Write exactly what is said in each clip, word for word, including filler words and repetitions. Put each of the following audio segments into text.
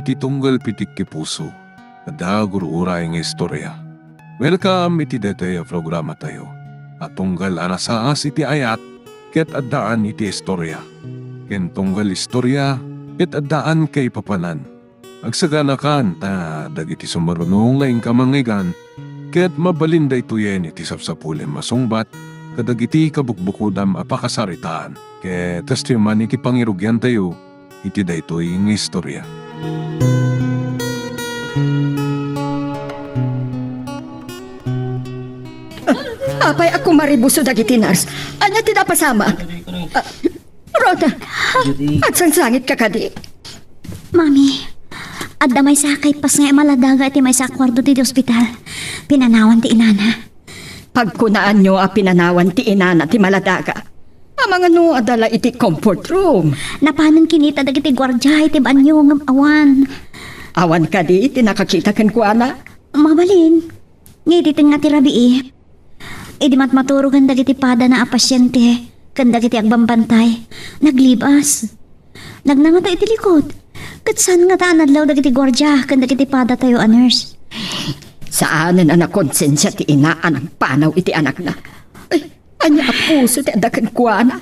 Ti tunggal pitik ti puso, adda gur-uray nga istorya. Welcome iti daytoy a programatayo a tunggal a nasaas iti ayat ket addaan iti istorya, ken tunggal istorya ket addaan kaipapanan. Agsaganakan ta dagiti sumaruno nga inka mangngeggan ket mabalin daytoyen iti sapsapulem a sungbat kadagiti kabukbukodam a pakasaritaan. Ket kastoy man iti pangirugiantayo iti daytoy nga istorya. Apay a kumaribuso dagiti nurse? Ania ti napasamak? Ah, Rhoda, agsangsangitka kadi? Mami, adda maysa a kaippas nga imaladaga iti maysa a kuarto ti ospital. Pinanawan ti inana. Pagkunaanyo a pinanawan ti inana ti maladaga. Amangan no adda la iti comfort room. Napanen kinita dagiti guardia iti banio ngem awan. Awan kadi ti nakakita kenkuana? Mabalin. Ngem idi tengnga ti rabii, idi matmaturogen dagiti padana a pasiente ken dagiti agbambantay, naglibas. Nagnangata iti likod. Ket saan ngata a nadlaw dagiti guardia ken dagiti padatayo a nurse? Saanen a nakonsensia ti ina a nagpanaw iti anakna. Ay, ania a puso ti adda kenkuana?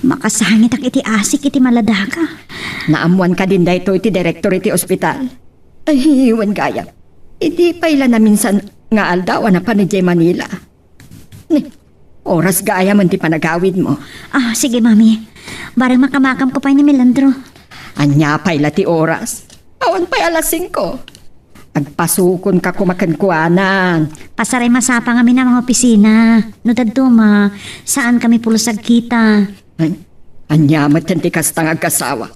Makasangitak iti asik iti maladaga. Naammoan kadin daytoy ti direktor iti ospital? Ay, wen gayam. Idi pay la naminsan nga aldaw a napan idiay Manila. Ni, oras gayam ti panagawidmo. Ah, sige, Mami. Bareng makamakamko pay ni Melandro. Ania pay la ti oras? Awan pay alas singko. Agpasukonka koma kenkuana. Pasaray masapa ngamin a mangopisina. No dadduma, saankami pulos agkita. Ay, ania met ti kasta nga agasawa?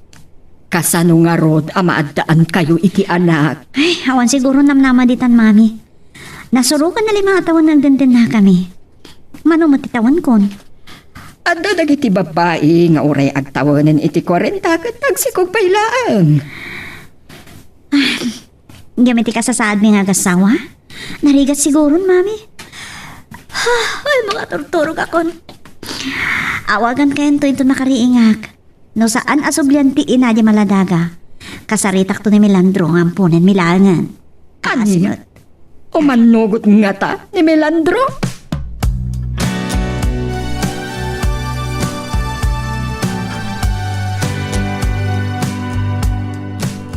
Kasano ngarud a maaddaankayo iti anak? Ay, awan siguro namnama ditan, Mami. Nasurogan na lima a tawen nga agdendennakami. Mano met ti tawenkon? Adda dagiti babbai nga uray agtawenen iti kuarenta ket agsikog pay laeng. Ngem iti kasasaadmi nga agassawa, narigat siguron, Mami. Ay, makaturturogakon. Awagankayo inton nakariingak. No saan a sublian ti ina di maladaga, kasaritakto ni Melandro nga amponenmi laengen. Ania? Kaasi met. Umannugot ngata ni Melandro?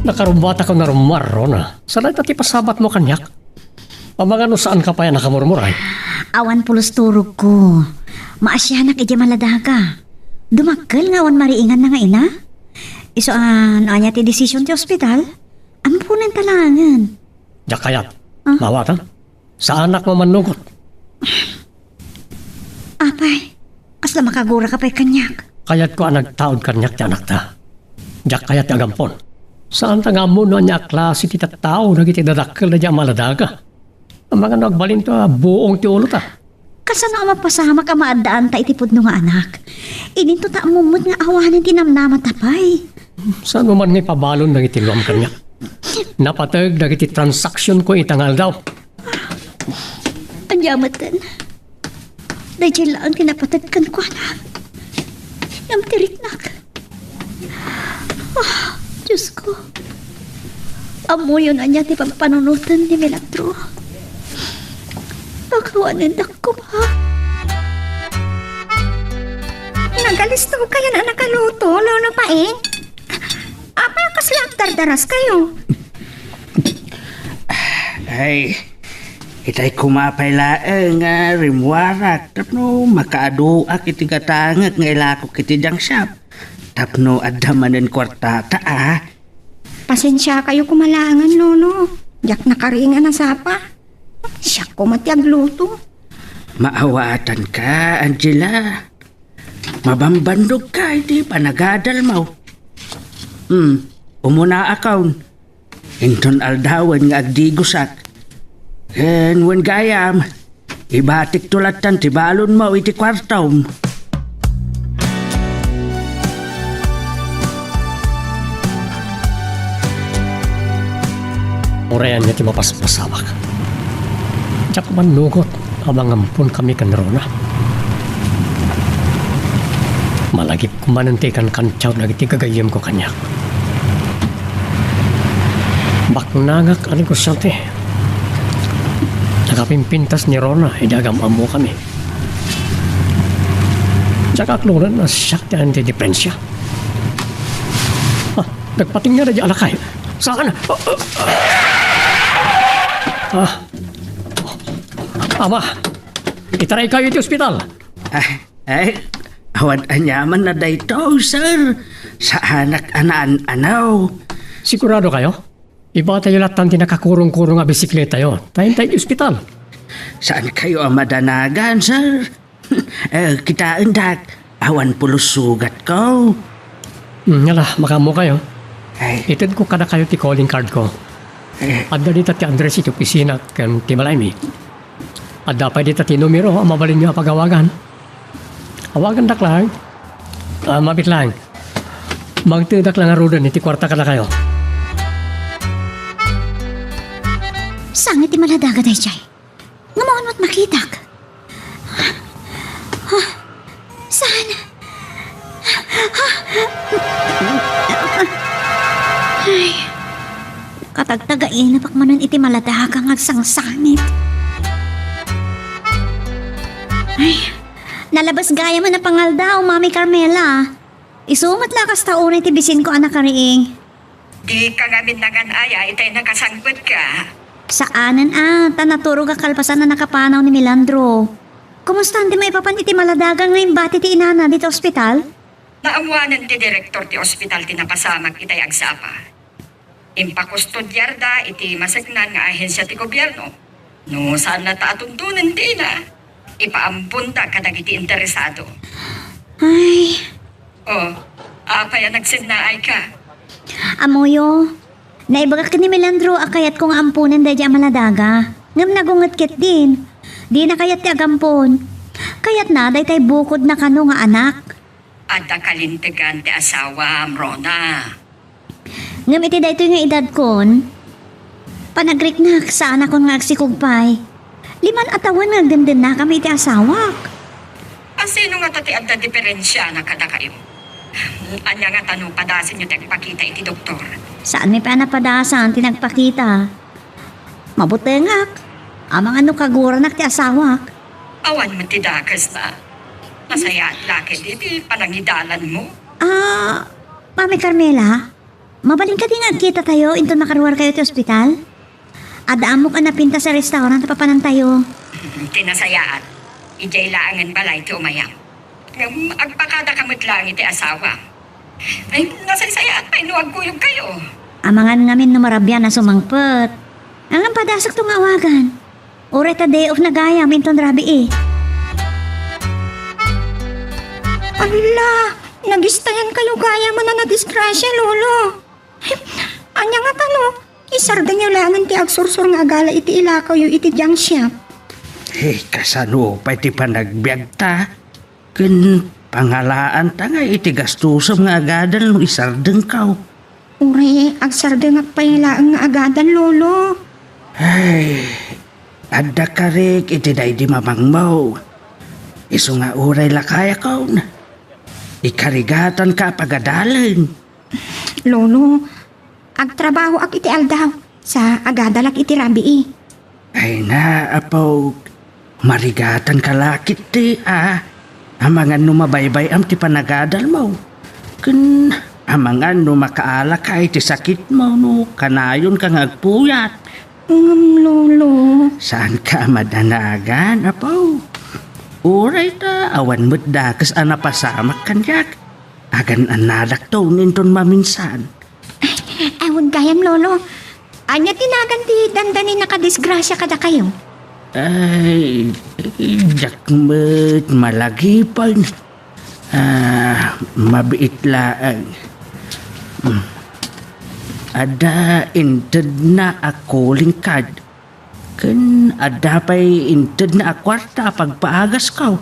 Nakarubbatak a narummuar, Rona. Saan ta ti pasabatmo kaniak? Amangan no saanka pay a nakamurmuray? Awan pulos turogko. Maasianak idiay maladaga. Dumakkel nga awan mariinganna nga ina. Isu a no ania ti desision ti ospital, amponenta laengen. Diak kayat. Ah? Mawatan? Saanak mamannugot. Apay, kasla makaguraka pay kaniak. Kayatko a nagtaud kaniak ti anakta. Diak kayat ti agampon. Saanta nga ammo no ania a klase ti tattao dagiti dadakkel daydiay a maladaga. Amangan no agbalinto a buong ti ulota. Kasano a mapasamak a maaddaanta iti pudno nga anak? Idinto ta ammo met nga awanen ti namnamata pay. Saan man nga ipabalon dagiti luam kaniak? Napateg dagiti transaksionko ita nga aldaw. Ania metten? Daydiay laeng ti napateg kenkuana. Ngem ti riknak. Ah, Diosko. Ammoyon ania ti pampanunoten ni Melandro. Pakawanendak koma. Nagalisto kayon a nakaluto, Lolo Paeng? Apay a kasla agdardaraskayo? Ay, itay koma pay laeng nga rimmuarak tapno makaaduak iti gatangek nga ilakok iti junk shop. Tapno adda manen kuartata, a. Pasensiakayo koma laengen, Lolo. Diak nakaring a nasapa. Siak koma ti agluto. Maawatanka, Angela. Mabambannogka iti panagadalmo. Hmm, umunaakon. Inton aldawen nga agdigosak. Ken wen gayam, ibatikto lattan ti balonmo iti kuartom. Uray ania ti mapaspasamak. Diak mannugot a mangamponkami ken Rona. Malagipko manen ti ikankantiaw dagiti gagayyemko kaniak. Baknangak a negosyante. Nakapimpintas ni Rona idi agam-ammokami. Diak akloren a siak ti antideprensya. Ah, nagpatingga daydi a lakay. Saan? Ah, ah. Ah. Ama, itaraykayo iti ospital. Ah, ay, awan aniamanna daytoy, sir. Saanak a naan-anaw. Sigurado kayo? Ibatayo lattan ti nakakurong-kurong a bisikletayo. Ta intay iti ospital. Saankayo a madanagan, sir? Eh, kitaendak, awan pulos sugatko. Hmm, ngala, makaammokayo. Ay. Itedko kadakayo ti calling cardko. Eh. Adda dita ti address iti opisina ken ti balay mi. Adda pay dita ti numero a mabalinyo a pagawagan. Awagandak lang. Ah, mabit lang. Mangtedak lang ngaruden iti kuarta kadakayo. Saan iti maladaga daydiay? Ngem awan met makitak. Ha? Saan? Ay. Katagtagainepek manen iti maladaga nga agsangsangit. Ay. Nalabes gayam a napangaldaw, Mami Carmela. Isu met la kasta unay ti bisinko a nakariing. Dika ngamin nangan-aya itay nakasangpetka? Saanen a, ta naturogak kalpasan a nakapanaw ni Melandro. Kumustaen ti maipapan iti maladaga nga imbati ti inana dita ospital? Naammoanen ti direktor ti ospital ti napasamak itay agsapa. Impakustudiarda iti maseknan nga ahensia ti gobierno. No saan latta a tundonen ti ina, ipaamponda kadagiti interesado. Ay. O, apay a nagsennaayka? Ammoyo, naibagak ken ni Melandro a kayatko nga amponen daydiay a maladaga. Ngem nagunget ketdin. Dina kayat ti agampon. Kayatna daytay bukodna kano nga anak. Adda kalintegan ti asawam, Rona. Ngem iti daytoy nga edadkon, panagriknak, saanakon nga agsikog pay. Lima a tawen nga agdendennakami iti asawak. Asino ngata ti adda diperensiana kadakayo? Ania ngata no padasenyo ti agpakita iti doktor? Saanmi pay a napadasan ti nagpakita. Mabutengak. Amangan no kaguranak ti asawak. Awan met ti dakesna. Nasayaat la ketdi ti panangidalanmo. Ah, Mami Carmela, mabalin kadi nga agkitatayo inton makaruarkayo ti ospital? Adda ammok a napintas a restaurant a papanantayo. Ti nasayaat, idiay laengen balay ti umayam. Ngem agpakadaka met laeng iti asawam. Ay, nasaysayaat pay no agkuyogkayo. Amangan ngamin no marabian a sumangpet. Ngem padasekto nga awagan. Uray ta day off na gayam inton rabii. Ala, nagistayankayo gayam a nadisgrasia, Lolo. Ania ngata no isardengyo laengen ti agsursor nga agala iti ilakawyo iti junk shop? Hey, kasano pay ti panagbiagta? Ken pangalaanta nga iti gastosem nga agadal no isardengkaw. Uray agsardengak pay laeng nga agadal, Lolo. Ay, adda karik iti daydi mamangmo. Isu nga uray lakayakon, ikarigatanka a pagadalen. Lolo, agtrabahoak iti aldaw, sa agadalak iti rabii. Ay na, apok, marigatanka la ketdi a. Amangan no mabaybay-am ti panagadalmo. Ken amangan no makaalaka iti sakitmo no kanayonka nga agpuyat. Ngem, Lolo. Saanka a madanagan, apo. Uray ta awan met dakes a napasamak kaniak. Agan-annadakto inton maminsan. Awan gayam, Lolo. Ania ti nagan ti dandani nakadisgrasia kadakayo? Ay, diak met malagipen. Ah, mabiit laeng. Hmm. Adda intedna a calling card. Ken adda pay intedna a kuarta a pagpaagasko.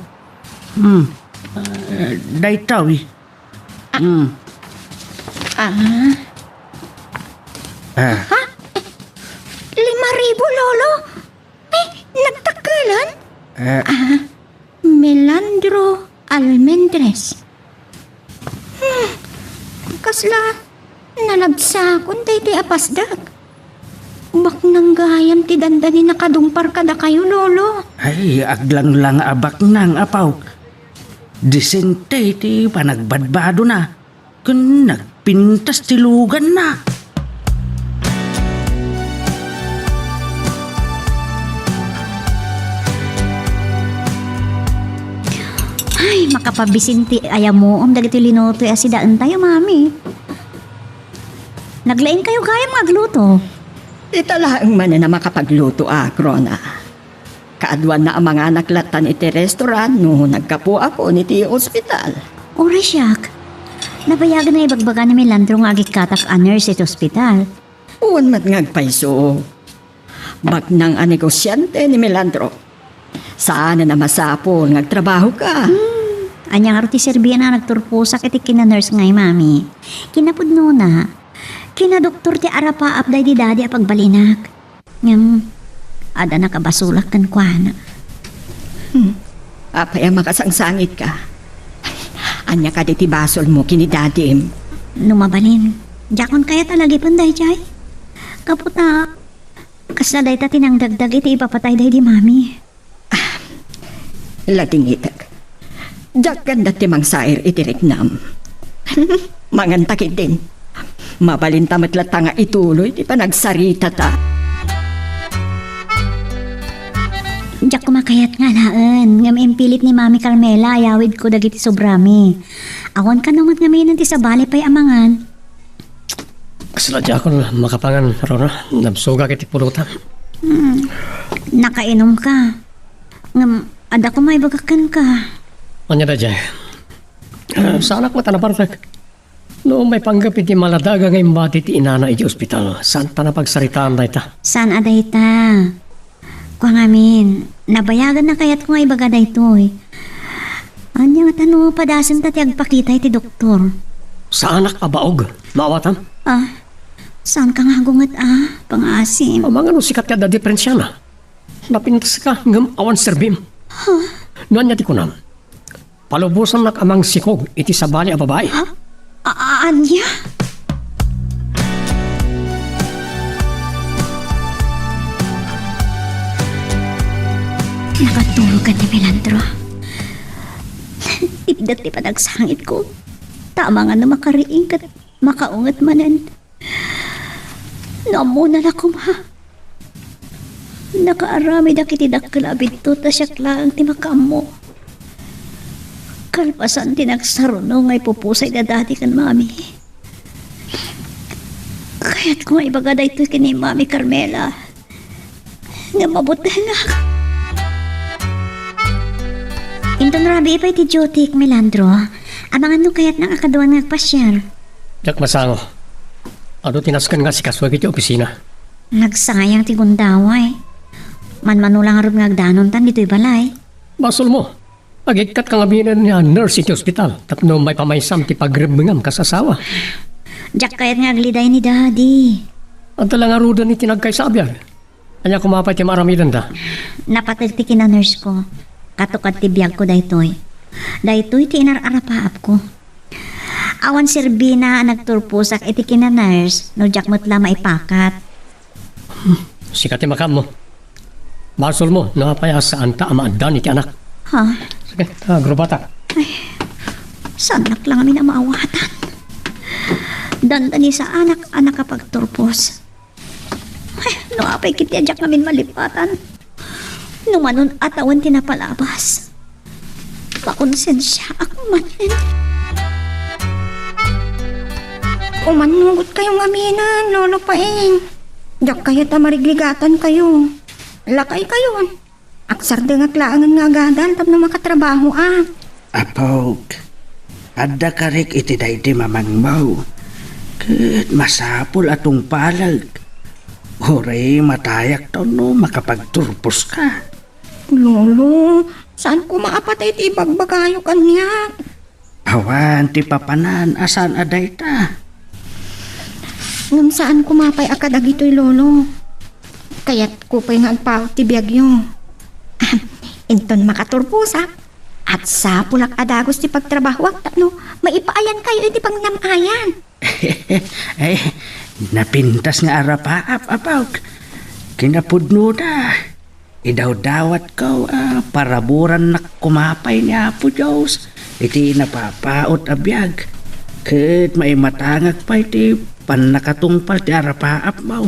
Hmm. Ah, daytoy. Ah. Hmm. Ah. Ah. Ha? Lima ribu, Lolo? Ay, nagtakkelan? Ah. Ah, Melandro Almendres. Hmm, kasla nalagsakon daytoy a pasdak. Baknang gayam ti dandani nakadungpar kadakayo, Lolo. Ay, aglanglang a baknang, Apo. Disente ti panagbadbadona ken nagpintas ti luganna. Ay, makapabisin ti ayamuom dagiti linutoy a sidaentayo, Mami. Naglaingkayo gayam nga agluto. Ita laeng manen a makapaglutoak, Rona. Kaaduanna a manganak lattan iti restaurant no naggapuakon iti ospital. Uray siak, nabayagen nga ibagbaga ni Melandro nga agikkatak a nurse iti ospital. Wen met nga agpayso. Baknang a negosiante ni Melandro. Saanen a masapul nga agtrabahoka. Hmm. Ania ngarud ti serbian a nagturposak iti kinanurse ngay, Mami? Kinapudnona, kinadoktor ti arapaap daydi Daddy a pagbalinak. Ngem, adda nakabasolak kenkuana. Hmm. Apay a makasangsangitka? Ania kadi ti basolmo ken ni Dadim? No mabalin, diakon kayat a lagipen daydiay. Gapu ta, kasla dayta ti nangdagdag iti ipapatay daydi Mami. Ah, ladingitek. Diak ganda ti mangsair iti riknam. Manganta ketdin. Mabalinta met latta nga ituloy ti panagsaritata. Diak koma kayat nga alaen, ngem impilit ni Mami Carmela a yawidko dagiti sobrami. Awan kano met ngamin ti sabali pay a mangan. Kasla diakon makapangan, Rona. Nabsogak iti pulutan. Hmm. Nakainom ka. Ngem, adda koma ibagak kenka. Ania daydiay? Ah, saanak met a napartek. No maipanggep iti maladaga nga imbati ti inana iti ospital, saanta a pagsaritaan dayta. Saan a dayta? Kua ngamin, nabayagen a kayatko nga ibaga daytoy. Ania ngata no padasenta ti agpakita iti doktor? Saanak a baog. Maawatam? Ah, saanka nga agunget a, pangaasim. Amangan no sika ti adda diperensiana. Napintaska, ngem awan serbim. Huh? No ania ti kunam? Palubosannak a mangsikog iti sabali a babai. Ha? A-, a-, ania? Nakatulog ni Melandro. Ipda ti panagsangitko. Tama nga no makariing ket makaunget manen. No ammona la koma. Nakaaramidak iti dakkel a biddut ta siak laeng ti makaammo. Kalpasan ti nagsaruno nga ipupusay da Daddy ken Mami. Kayatko nga ibaga daytoy ken ni Mami Carmela. Ngem mabutengak. Inton rabii pay ti duty, Melandro. Amangan no kayatnak a kaduan nga agpasiar. Diak masango. Adu ti nasken nga asikasuek iti opisina. Nagsayang ti gundaway. Manmano la ngarud nga agdanontan ditoy balay. Basolmo. Agikkatka ngamin a nurse iti ospital tapno maipamaysam ti pagrebbengam kas asawa. Diak kayat nga agliday ni Daddy. Adda la ngaruden iti nagkaysa a biag. Ania koma pay ti maaramidenda? Napateg ti kinanurse ko. Katukad ti biagko daytoy. Daytoy ti inar-arapaapko. Awan serbina a nagturposak iti kinanurse no diak met la maipakat. Hmm, sika ti makaammo. Basolmo no apay a saanta a maaddan iti anak. Ha? Sige, ta, grubatak. Ay, saannak la ngamin a maawatan. Dandani saanak a nakapagturpos. Ay, no apay ketdi a diak ngamin malipatan. No manon a tawen ti napalabas. Makonsensiaak manen. Umannugot kayo ngaminen, Lolo Paeng. Diak kayat a marigrigatankayo. Lakaykayon. Agsardengak laengen nga agadal tapno makatrabahoak. Apok, adda karik iti daydi mamangmo. Ket masapul a tungpalek. Uray matayakto no makapagturposka. Lolo, saan koma a patay ti ibagbagayo kaniak? Awan ti papanan a saan a dayta. Ngem saan koma pay a kadagitoy, Lolo. Kayatko pay nga agpaut ti biagyo. Inton makaturposak, agsapulak a dagus ti pagtrabahoak tapno maipaayankayo iti pangnam-ayan. Ay, napintas nga arapaap, Apok. Kinapudnona, idawdawatko a paraburannak koma pay ni Apo Dios iti napapaut a biag, ket maimatangak pay ti pannakatungpal ti arapaapmo,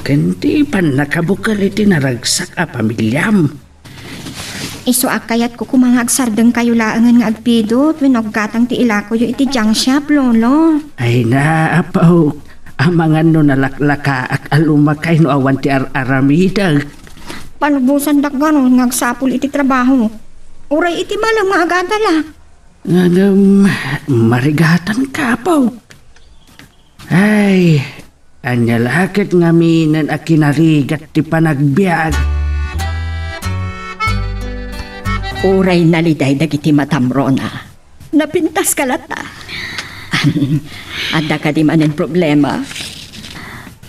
ken ti pannakabukel iti naragsak a pamiliam. Isu a kayatko koma nga agsardengkayo laengen nga agpidut wenno aggatang ti ilakoyo iti junk shop, Lolo. Ay na, Apo, amangan no nalaklakaak a lumakay no awan ti ar-aramidek. Palubosandak garud nga agsapul iti trabaho. Uray iti malem nga agadalak. Ngem, marigatanka, Apo. Ay, ania la ket ngaminen a kinarigat ti panagbiag? Uray naliday dagiti matam, Rona. Napintaska latta. Adda kadi manen problema?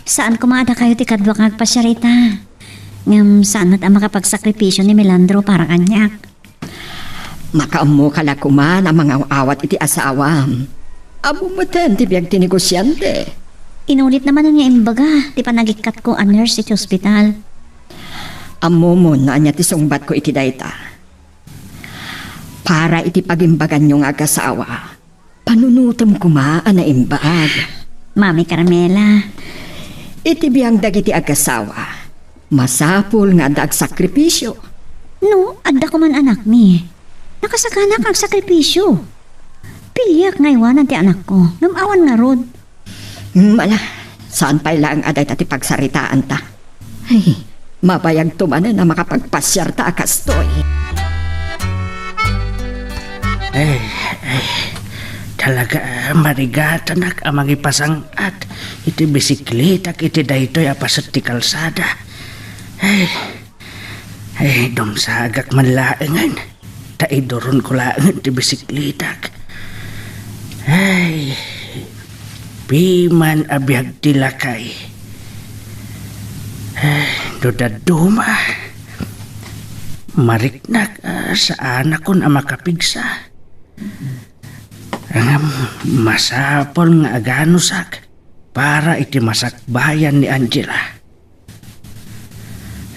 Saan koma a dakayo ti kaduak nga agpasiarita. Ngem saan met a makapagsakripisio ni Melandro para kaniak. Makaammoka la koma a mangaw-awat iti asawam. Ammom met ti biag ti negosiante. Inulitna manen nga imbaga ti panagikkatko a nurse iti ospital. Ammomon no ania ti sungbatko iti dayta. Para iti pagimbaganyo nga agasawa, panunotem koma a naimbag. Mami Carmela. Iti biang dagiti agasawa, masapul nga adda agsakripisio. No, adda koman anakmi. Nakasakanak nga agsakripisio. Piliak nga aywanan ti anakko, ngem awan ngarud. Hmm, ala, saan pay laeng a dayta ti pagsaritaanta. Ay, mabayagto manen a makapagpasiarta a kastoy. Ay, ay, talaga, marigatanak a mangipasang-at iti bisikletak iti daytoy a paset ti kalsada. Ay, ay, dumsagak man laengen. Ta iduronko laeng ti bisikletak. Ay, piman a biag ti lakay. Ay, no dadduma, mariknak a saanakon a makapigsa. Ngem masapul nga aganusak para iti masakbayan ni Angela.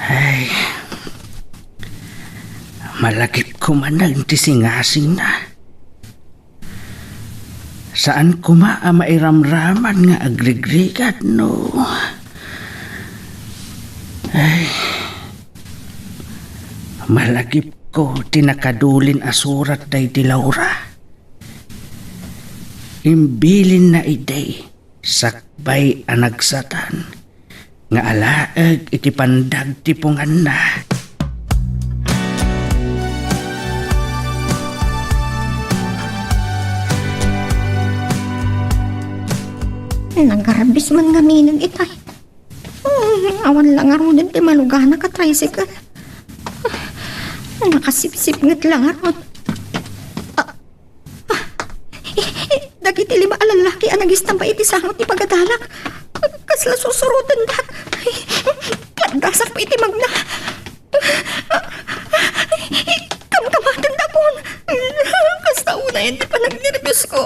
Ay, malagipko manen ti singasingna. Saan koma a mairamraman nga agrigrigat no. Ay, malagipko ti nakadulin a surat daydi Laura. Imbilinna idi sakbay a nagsatan nga alaeg iti pandag ti punganna. Nagarbis man ngaminen itay. Hmm, awan la ngaruden ti maluganak a tricycle. Nakasipsipnget la ngarud. Ah, ah, dagiti lima a lallaki a nagistambay iti sango ti pagadalak. Kasla susurotendak. Kaddasak pay iti magna. Kamkamatendakon. Kasta unayen ti panagnerbios ko.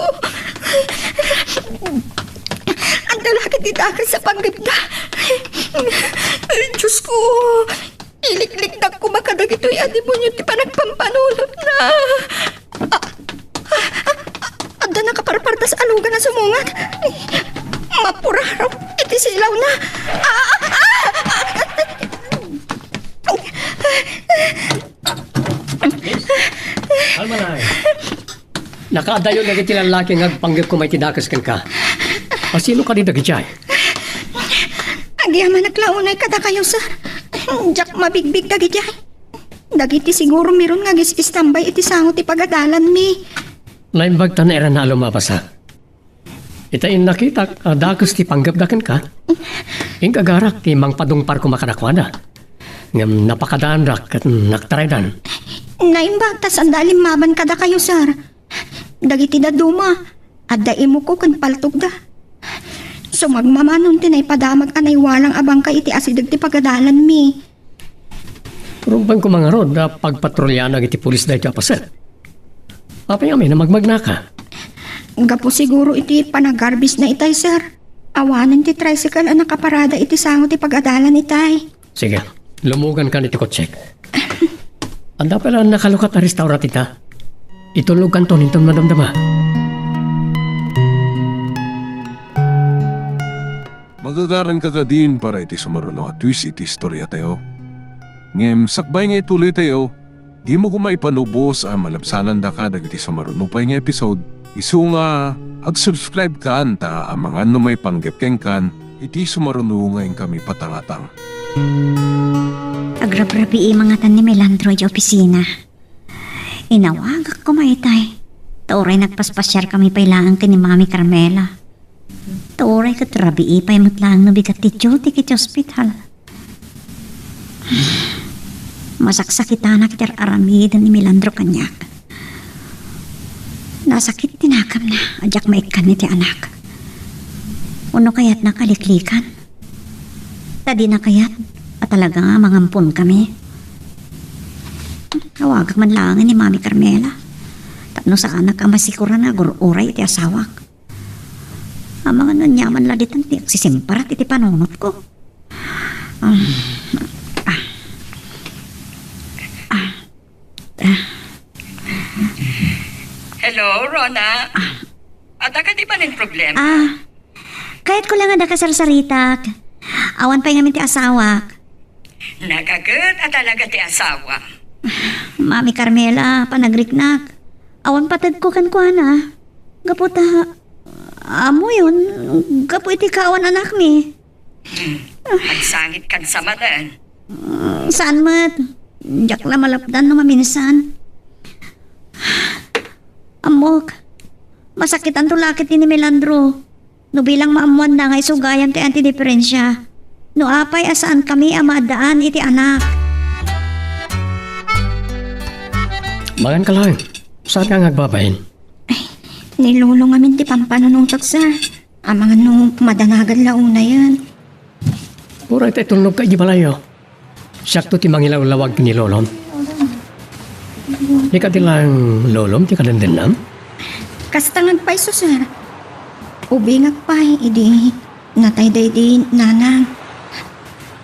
Adda la ket ti dakes a panggepda. Dios ko, iliklikdak koma kadagitoy a demonio ti panagpampanunotna. Ah, ah, ah, adda nakaparpardas a lugan a sumungat. Mapurarok iti silawna. Ah, ah, ah, ah. Miss, kalma na. Nakaadayo dagiti lallaki nga agpanggep koma iti dakes kenka. A, sino kadi dagidiay? Agyamanak la unay kadakayo, sir. Diak mabigbig dagidiay. Dagiti siguro miron nga agis-istambay iti sango ti pagadalanmi. Naimbag ta nairana a lumabasa. Ita innakitak a dakes ti panggepda kenka. Ingagarak ti mangpadungpar koma kadakuada. Ngem napakadaandak ket nagtaraydan. Naimbag ta sanda a limmaban kadakayo, sir. Dagiti dadduma, adda imukko ken paltogda. Sumagmamanon ti naipadamag a naiwalang a bangkay iti asideg ti pagadalanmi. Rumbeng koma ngarud a pagpatrolianak iti pulis daytoy a paset. Apay ngamin a magmagnaka? Gapu siguro iti panagarbisna itay, sir. Awanen ti tricycle a nakaparada iti sango ti pag-adalan, itay. Sige, lumugankan iti kotsek. Adda pay la nakalukat a restaurant ita. Itulogkanton inton madamdama. Magagaranka kadin para iti sumaruno a twist iti istoriatayo. Ngem sakbay nga ituloytayo, dimo koma ipanubos a malabsanandaka dagiti sumaruno pay nga episode. Isu nga, ag-subscribe kan ta amangan no maipanggep kenkan iti sumaruno nga inkami patangatang. Agrabrabii mangatan ni Melandro iti opisina. Inawagak koma itay. Ta uray nagpaspasiar kami pay laeng ken ni Mami Carmela. Ta uray ket rabii pay met laeng no bigat ti duty iti ospital. Masaksakitanak iti ar-aramiden ni Melandro kaniak. Nasakit ti nagamna a diak maikkan iti anak. Wenno kayatna a liklikan? Ta dina kayat a talaga nga mangampon kami. Awagak man laeng ni Mami Carmela tapno saanak a masikoran nga agur-uray iti asawak. Amangan no aniaman la ditan ti agsisimparat iti panunotko. Ah, ah, ah, ah. Hello, Rona. Ah. Adda kadi manen problema? Ah, kayatko la nga adda kasarsaritak. Awan pay ngamin ti asawak. Nagaget a talaga ti asawa. Mami Carmela, panagriknak. Awan patagko kenkuana. Gapu ta, ammoyon, gapu iti kaawan anakmi. Hmm. Agsangit kan sa manen. Mm, saan met. Diak la malapdan no maminsan. Ammok, masakitanto la ket ni Melandro. No bilang maammoanna nga isu gayam ti antidiferensia. No apay a saankami a maaddaan iti anak. Mangan ka laeng. Saanka nga agbabain? Ay, ni Lolo ngamin ti pampanunotek, sir. Amangan no madanagan la unayen. Uray ta itulnogka idiay balayyo. Siakto ti mangilawlawag ken ni Lolom. Di kadi laeng Lolom ti kadendennam? Kasta nga agpayso, sir. Ubingak pay idi natay daydi nanang.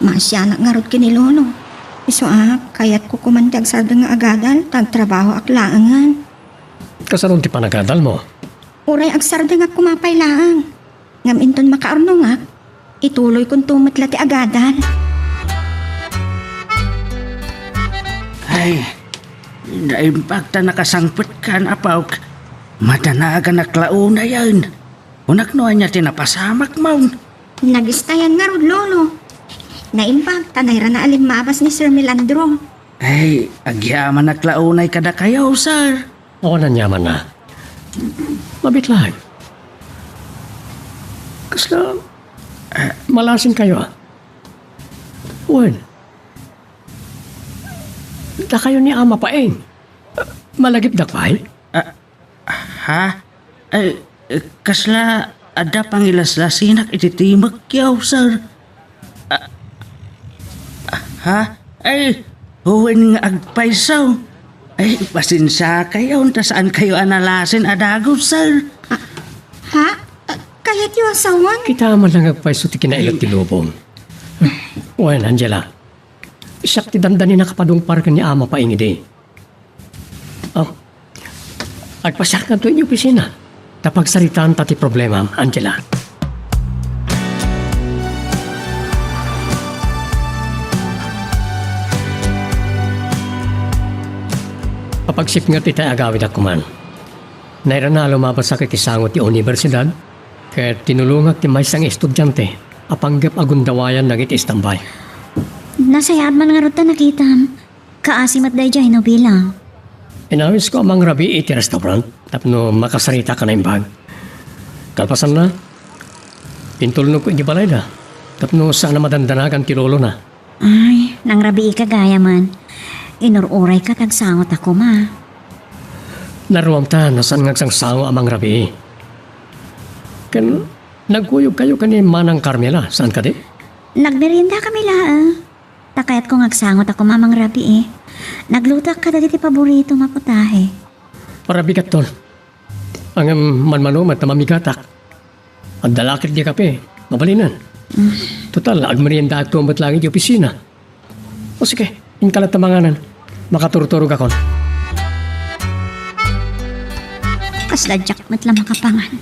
Maasianak ngarud ken ni Lolo. Isu a, kayatko koman ti agsardeng nga agadal, ta agtrabahoak laengen. Kasano ti panagadalmo? Uray agsardengak koma pay laeng. Ngem inton makaurnongak, ituloykonto met la ti agadal. Ay, naimbag ta nakasangpetkan, apok. Madanaganak la unayen. Kunak no ania ti napasamakmon. Nagistayan ngarud, Lolo. Naimbag ta nairana a limmabas ni Sir Melandro. Ay, agyamanak la unay kadakayo, sir. Awan aniamanna. Mabitlaeng. Kasla, eh, malasinkayo, a? Wen, dakayo ni Ama Paeng. Malagipdak pay? Ah, ha? Ay, eh, kasla adda pangilaslasinak iti timekyo, sir? Ah, ah, ha? Ay, wen nga agpayso. Ay, pasensiakayo, ta saankayo a nalasin a dagus, sir. Ah, ha? Ah, kayatyo a sawen? Kita man lang agpayso ti kinailak ti lubong. Wen, Angela, siak ti dandani nakapadungpar ken ni Ama Paeng idi. Oh. Agpasiarkanto iti opisina. Ta pagsaritaanta ti problemam, Angela. Papagsipnget itay agawidak koman. Nairana a lumabasak iti sango ti universidad, ket tinulongak ti maysa nga estudiante a panggep a gundawayan dagiti istambay. Nasayaat man ngarud ta nakitam. Kaasi met daydiay no bilang. Inawisko a mangrabii iti restaurant tapno makasaritak a naimbag. Kalpasanna, intulnogko iti balayda tapno saan a madandanagan ti lolona. Ay, nangrabiika gayamen. Inur-urayka ta agsangot a koma. Naruamta no saan nga agsangsango a mangrabii. Ken nagkuyogkayo ken ni Manang Carmela, saan kadi? Nagmeriendakami laeng. Ta kayatko nga agsangot a koma mangrabii. Naglutoak kadagiti paboritom a putahe. Para bigatton. Ngem manmano met ta mamigatak. Adda la ket di kape. Mabalinen. Total, agmeriendaakto met laeng iti opisina. O sige, inka latta manganen. Makaturturogakon. Kasla diak met la makapangan.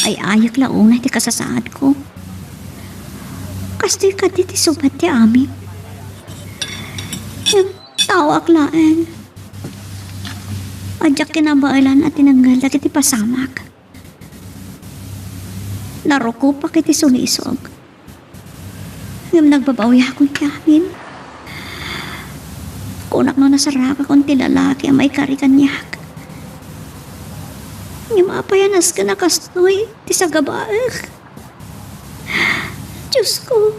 Ay-ayek la unay ti kasasaadko. Kastoy kadi ti subat ti amin. Ngem taoak laeng. Diak kinabaelan a tinengngel dagiti pasamak. Narukopak iti sulisog. Ngem nagbabawiakon ti amin. Kunak no nasaragakon ti lalaki a maikari kaniak. Ngem apay a nasken a kastoy ti sagabaek? Diosko,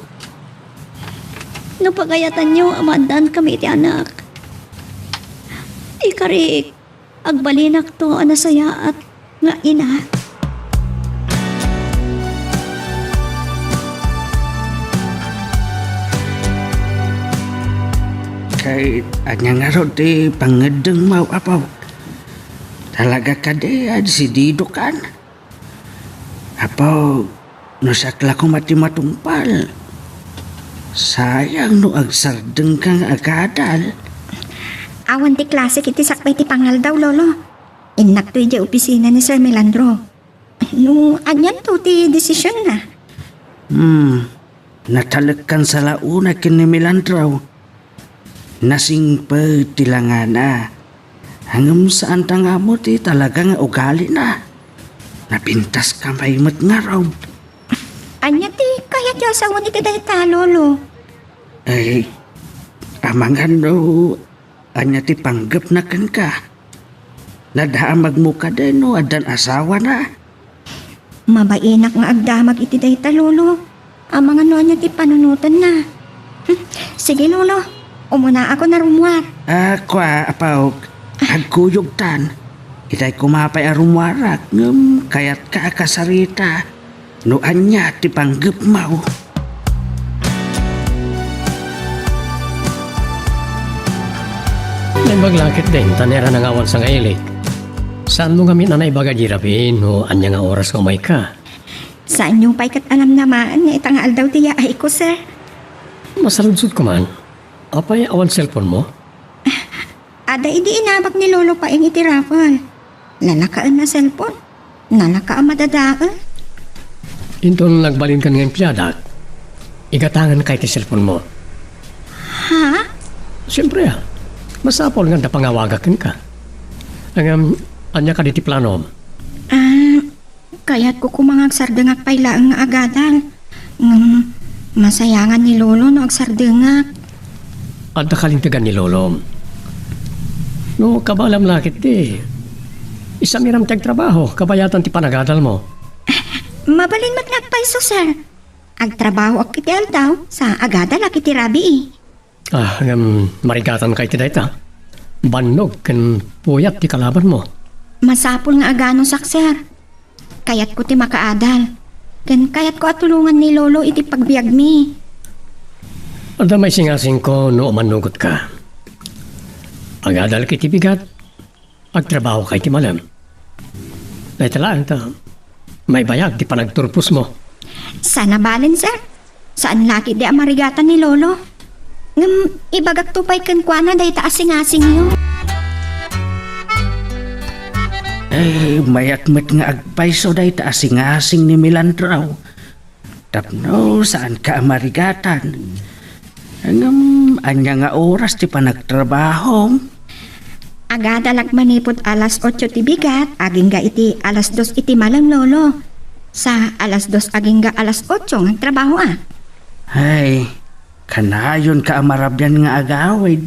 no pagayatanyo a maaddankami iti anak, ikariik. Agbalinakto a nasayaat nga ina. Ket ania ngarud ti pangngeddengmo, Apo? Talaga kadi a desididokan? Apo, no siak la koma ti matungpal, sayang no agsardengka nga agadal. Awan ti klasik iti sakbay ti pangaldaw, Lolo. Innakto idiay opisina ni Sir Melandro. No, anianto ti desisionna? Hmm, natalekkan sa la unay ken ni Melandro. Nasingpet ti langana. Ngem saanta nga ammo ti talaga nga ugalina. Napintaska pay met ngarud. Ania ti kayatyo a sawen iti dayta, Lolo? Ay, amangan no ania ti panggepna kenka. Nadamagmo kadi no addan asawana? Mabainak nga agdamag iti dayta, Lolo. Amangan no ania ti panunotenna. Hmm, sige, Lolo. Umunaakon a rummuar. Ah, kua, Apo. Agkuyogtan. Itay koma pay a rummuarak, ngem kayatka a kasarita no ania ti panggepmo. Naimbag la ketdin, ta nairana nga awan sangailik. Saanmo ngamin a naibaga idi rabii no ania nga oras nga umayka? Saanyo pay ket alam namaen nga ita nga aldaw ti yaayko, sir. Masaludsodko man. Apay, awan cellphone-mo? Adda idi inabak ni Lolo Paeng iti raffle. Nalakaen a cellphone. Nalaka a madadael. Inton nagbalinkan nga empleyada, igatanganka iti cellphone-mo. Ha? Siempre, ah. Masapul nga adda pangawagak kenka. Ngem, ania kadi ti planom? Ah, kayatko koma nga agsardengak pay laeng nga agadal. Ngem, masayangan ni Lolo no agsardengak. Adda kalintegan ni Lolo. No, kabaelam la ketdi, isamiram ti agtrabaho, kabayatan ti panagadalmo. Mabalin met nga agpayso, sir. Agtrabahoak iti aldaw, sa agadalak iti rabii. Ah, ngem marigatanka iti dayta. Bannog ken puyat ti kalabanmo. Masapul nga aganusak, sir. Kayatko ti makaadal. Ken kayatko a tulongan ni Lolo iti pagbiagmi. Adda maisingasingko no umannugotka. Agadalka iti bigat, agtrabahoka iti malem. Dayta laeng ta maibayag ti panagturposmo. Saan a balen, sir. Saan la ketdi a marigatan ni Lolo. Ngem ibagakto pay kenkuana dayta a singasingyo. Eh, mayak met nga agpayso dayta a singasing ni Melandro. Tapno saanka a marigatan. Ngem, ania nga oras ti panagtrabahom? Agadalak manipud alas otso ti bigat, agingga iti alas dos iti malem, Lolo. Sa alas dos agingga alas otso nga agtrabahoak. Ay, kanayonka a marabian nga agawid.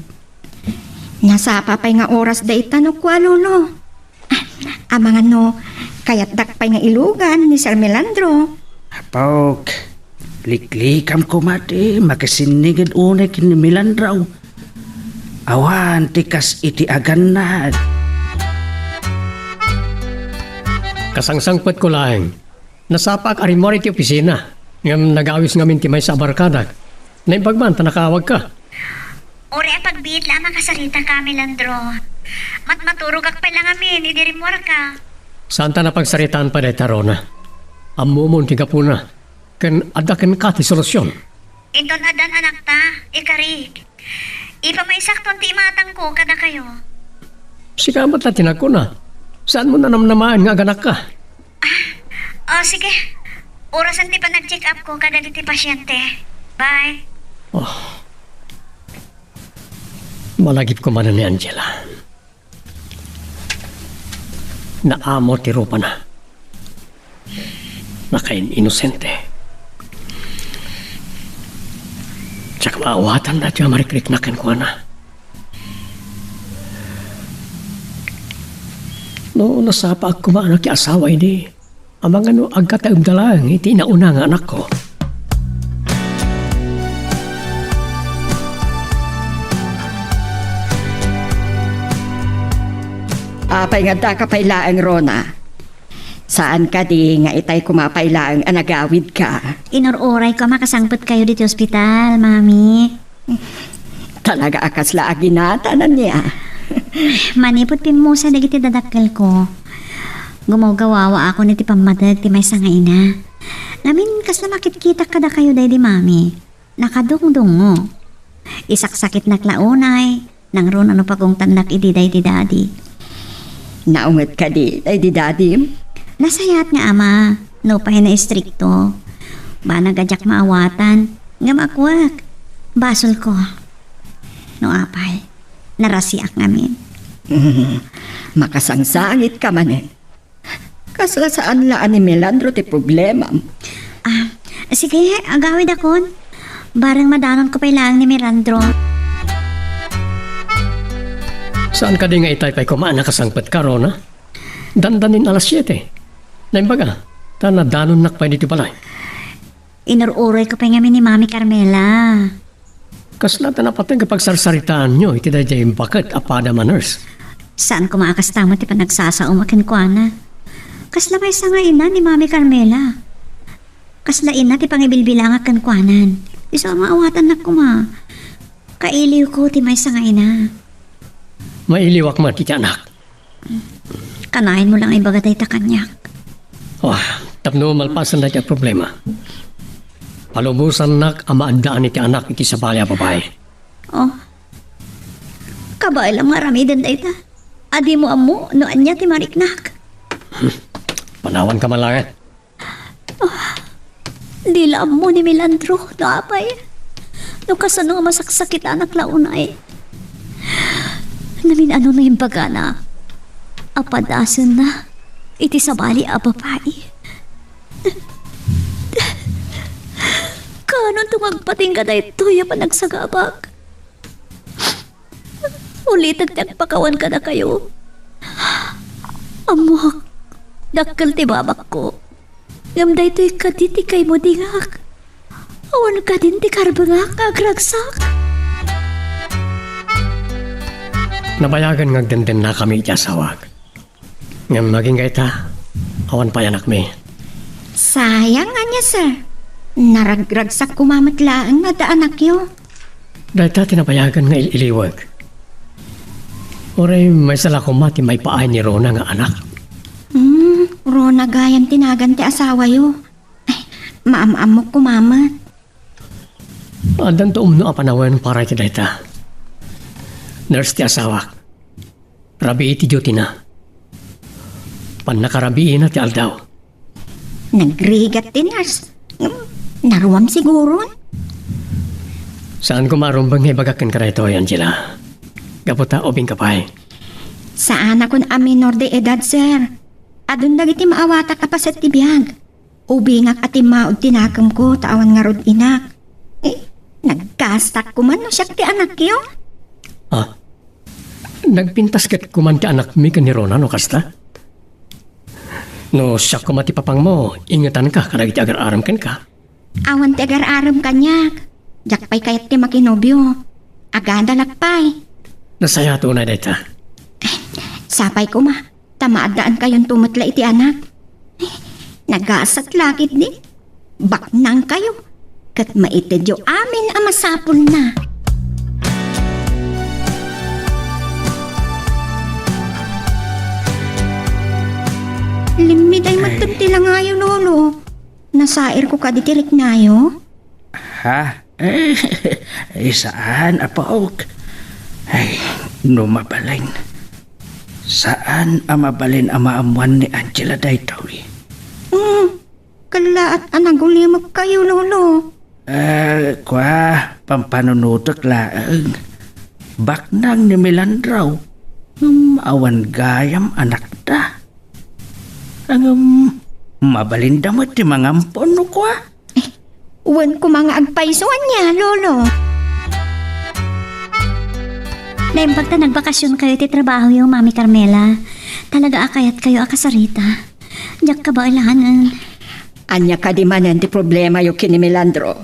Nasapa pay nga oras dayta no kua, Lolo. Ah, amangan no, kayatdak pay nga ilugan ni Sir Melandro. Apok, liklikam koma ti makisinniged unay ken ni Melandro. Awan ti kas iti agannad. Kasangsangpetko laeng. Nasapaak a rimmuar iti opisina, ngem nagawis ngamin ti maysa a barkadak. Naimbag man ta nakaawagka. Uray a pagbiit la a makasaritaka, Melandro. Matmaturogak pay la ngamin idi rimmuarka. Saanta a pagsaritaan pay dayta, Rona. Ammomon ti gapuna. ken adda kenka ti solusion. Inton addan anakta, ikarik. Ipamaysakton ti imatangko kadakayo. Sika met la ti nagkuna. Saanmo nanamnamaen nga aganakka? Ah, oh, sige. Orasen ti panag-check-up ko kadagiti pasyente. Bye. Oh. Malagipko manen ni Angela. Naamo ti rupana. Nakain-inosente. Diak maawatan daytoy a marikriknak kenkuana. No nasapaak koma a nakiasawa idi, amangan no agkataemda laeng iti inauna nga anakko. Apay nga addaka pay laeng, Rona? Saan kadi nga itay koma pay laeng a nagawidka? Inur-urayko a makasangpetkayo ditoy ospital, Mami. Talaga a kasla a ginatan ania? Manipud pimmusa dagiti dadakkelko, gumawgawawaakon iti pammateg ti maysa nga ina. Ngamin, kasla makitkitak kadakayo daydi Mami. Nakadungdungngo. Isaksakitnak la unay, nangruna no pagungtannak idi daydi dadi. Naunget kadi daydi dadim? Nasayaat nga ama, nupay naistrikto. Banag a diak maawatan, ngem akuak, basolko. No apay, narasiak ngamin. Mm, makasangsangitka manen. Kasla saan la a ni Melandro ti problemam. Ah, sige, agawidakon. Bareng madanonko pay laeng ni Melandro. Saan kadi nga itay pay koma a nakasangpetka, Rona? Dandanin alas siete. Naimbaga, ta nadanonnak pay ditoy balay. Inur-urayko pay ngamin ni Mami Carmela. Kasla ta napateg a pagsarsaritaanyo iti daydiay baket a padam a nurse? Saan koma a kasta met ti panagsasaom a kenkuana. Kasla maysa nga ina ni Mami Carmela. Kasla ina ti pangibilbilangak kenkuanan. Isu a maawatannak koma. Kailiwko ti maysa nga ina. Mailiwak met iti anak. Kanayon mo lang ibaga dayta kaniak. Oh, tapno malpasen dayta a problema. Palubosannak a maaddaan iti anak iti sabali a babai. Oh. Kabaelam nga aramiden dayta. A dimo ammo no ania ti mariknak. Panawanka man laeng. Ah, di la ammo ni Melandro no apay. No kasano nga masaksakitanak la unay. Namin-ano no imbagana a padasenna iti sabali a babai. Kaanonto nga agpatingga daytoy a panagsagabak? Ulitek ti agpakawan kadakayo. Ammok, dakkel ti babakko. Ngem daytoy kadi ti kaimudingak. Awan kadin ti karbengak nga agragsak. Nabayagen nga agdendennakami iti asawak. Ngem agingga ita, awan pay anakmi. Sayang ania, sir. Naragragsak koma met laeng nga adda anakyo. Dayta ti nabayagen nga il-iliwek. Uray maysa la koma ti maipaay ni Rona nga anak. Hmm, Rona gayam ti nagan ti asawayo. Ay, maam-ammok koma met. Addanto umno a panawen para iti dayta. Nurse ti asawak. Rabii ti duty-na. Pannakarabiina ti aldaw. Nagrigat ti nurse. Naruam siguron. Saan koma a rumbeng nga ibagak kenka daytoy, Angela. Gapu ta ubingka pay. Saanakon a minor de edad, sir. Adun dagiti maawatak a paset ti biag. Ubingak a timmaud ti nakemko ta awan ngarud inak. Eh, naggastak koma no siak ti anakyo. Ah, nagpintas ket koma ti anakmi ken ni Rona no kasta? No siak koma ti papangmo, ingetanka kadagiti agar-arem kenka. Awan ti agar-arem kaniak. Diak pay kayat ti makinobio. Agadalak pay. Nasayaat unay dayta. Sapay koma. Ta maaddaankayon met la iti anak. Nagasat la ketdi. Baknangkayo. Ket maitedyo amin a masapulna. Limmiday met ti langayo, Lolo. Nasairko kadi ti riknayo? Ha? Eh, eh, saan, apok. Ay, no mabalin. Saan a mabalin a maammuan ni Angela daytoy? Hmm, kallaat a nagulimekkayo, Lolo. Eh, kua, pampanunotek laeng. Baknang ni Melandro. Hmm, awan gayam anakda. Ngem, mabalinda met ti mangampon no kua. Eh, wen koma nga agpayso ania, Lolo. Naimbag ta nagbakasionkayo iti trabahoyo, Mami Carmela. Talaga a kayatkayo a kasarita. Diak kabaelangen. Ania kadi manen ti problemayo ken ni Melandro?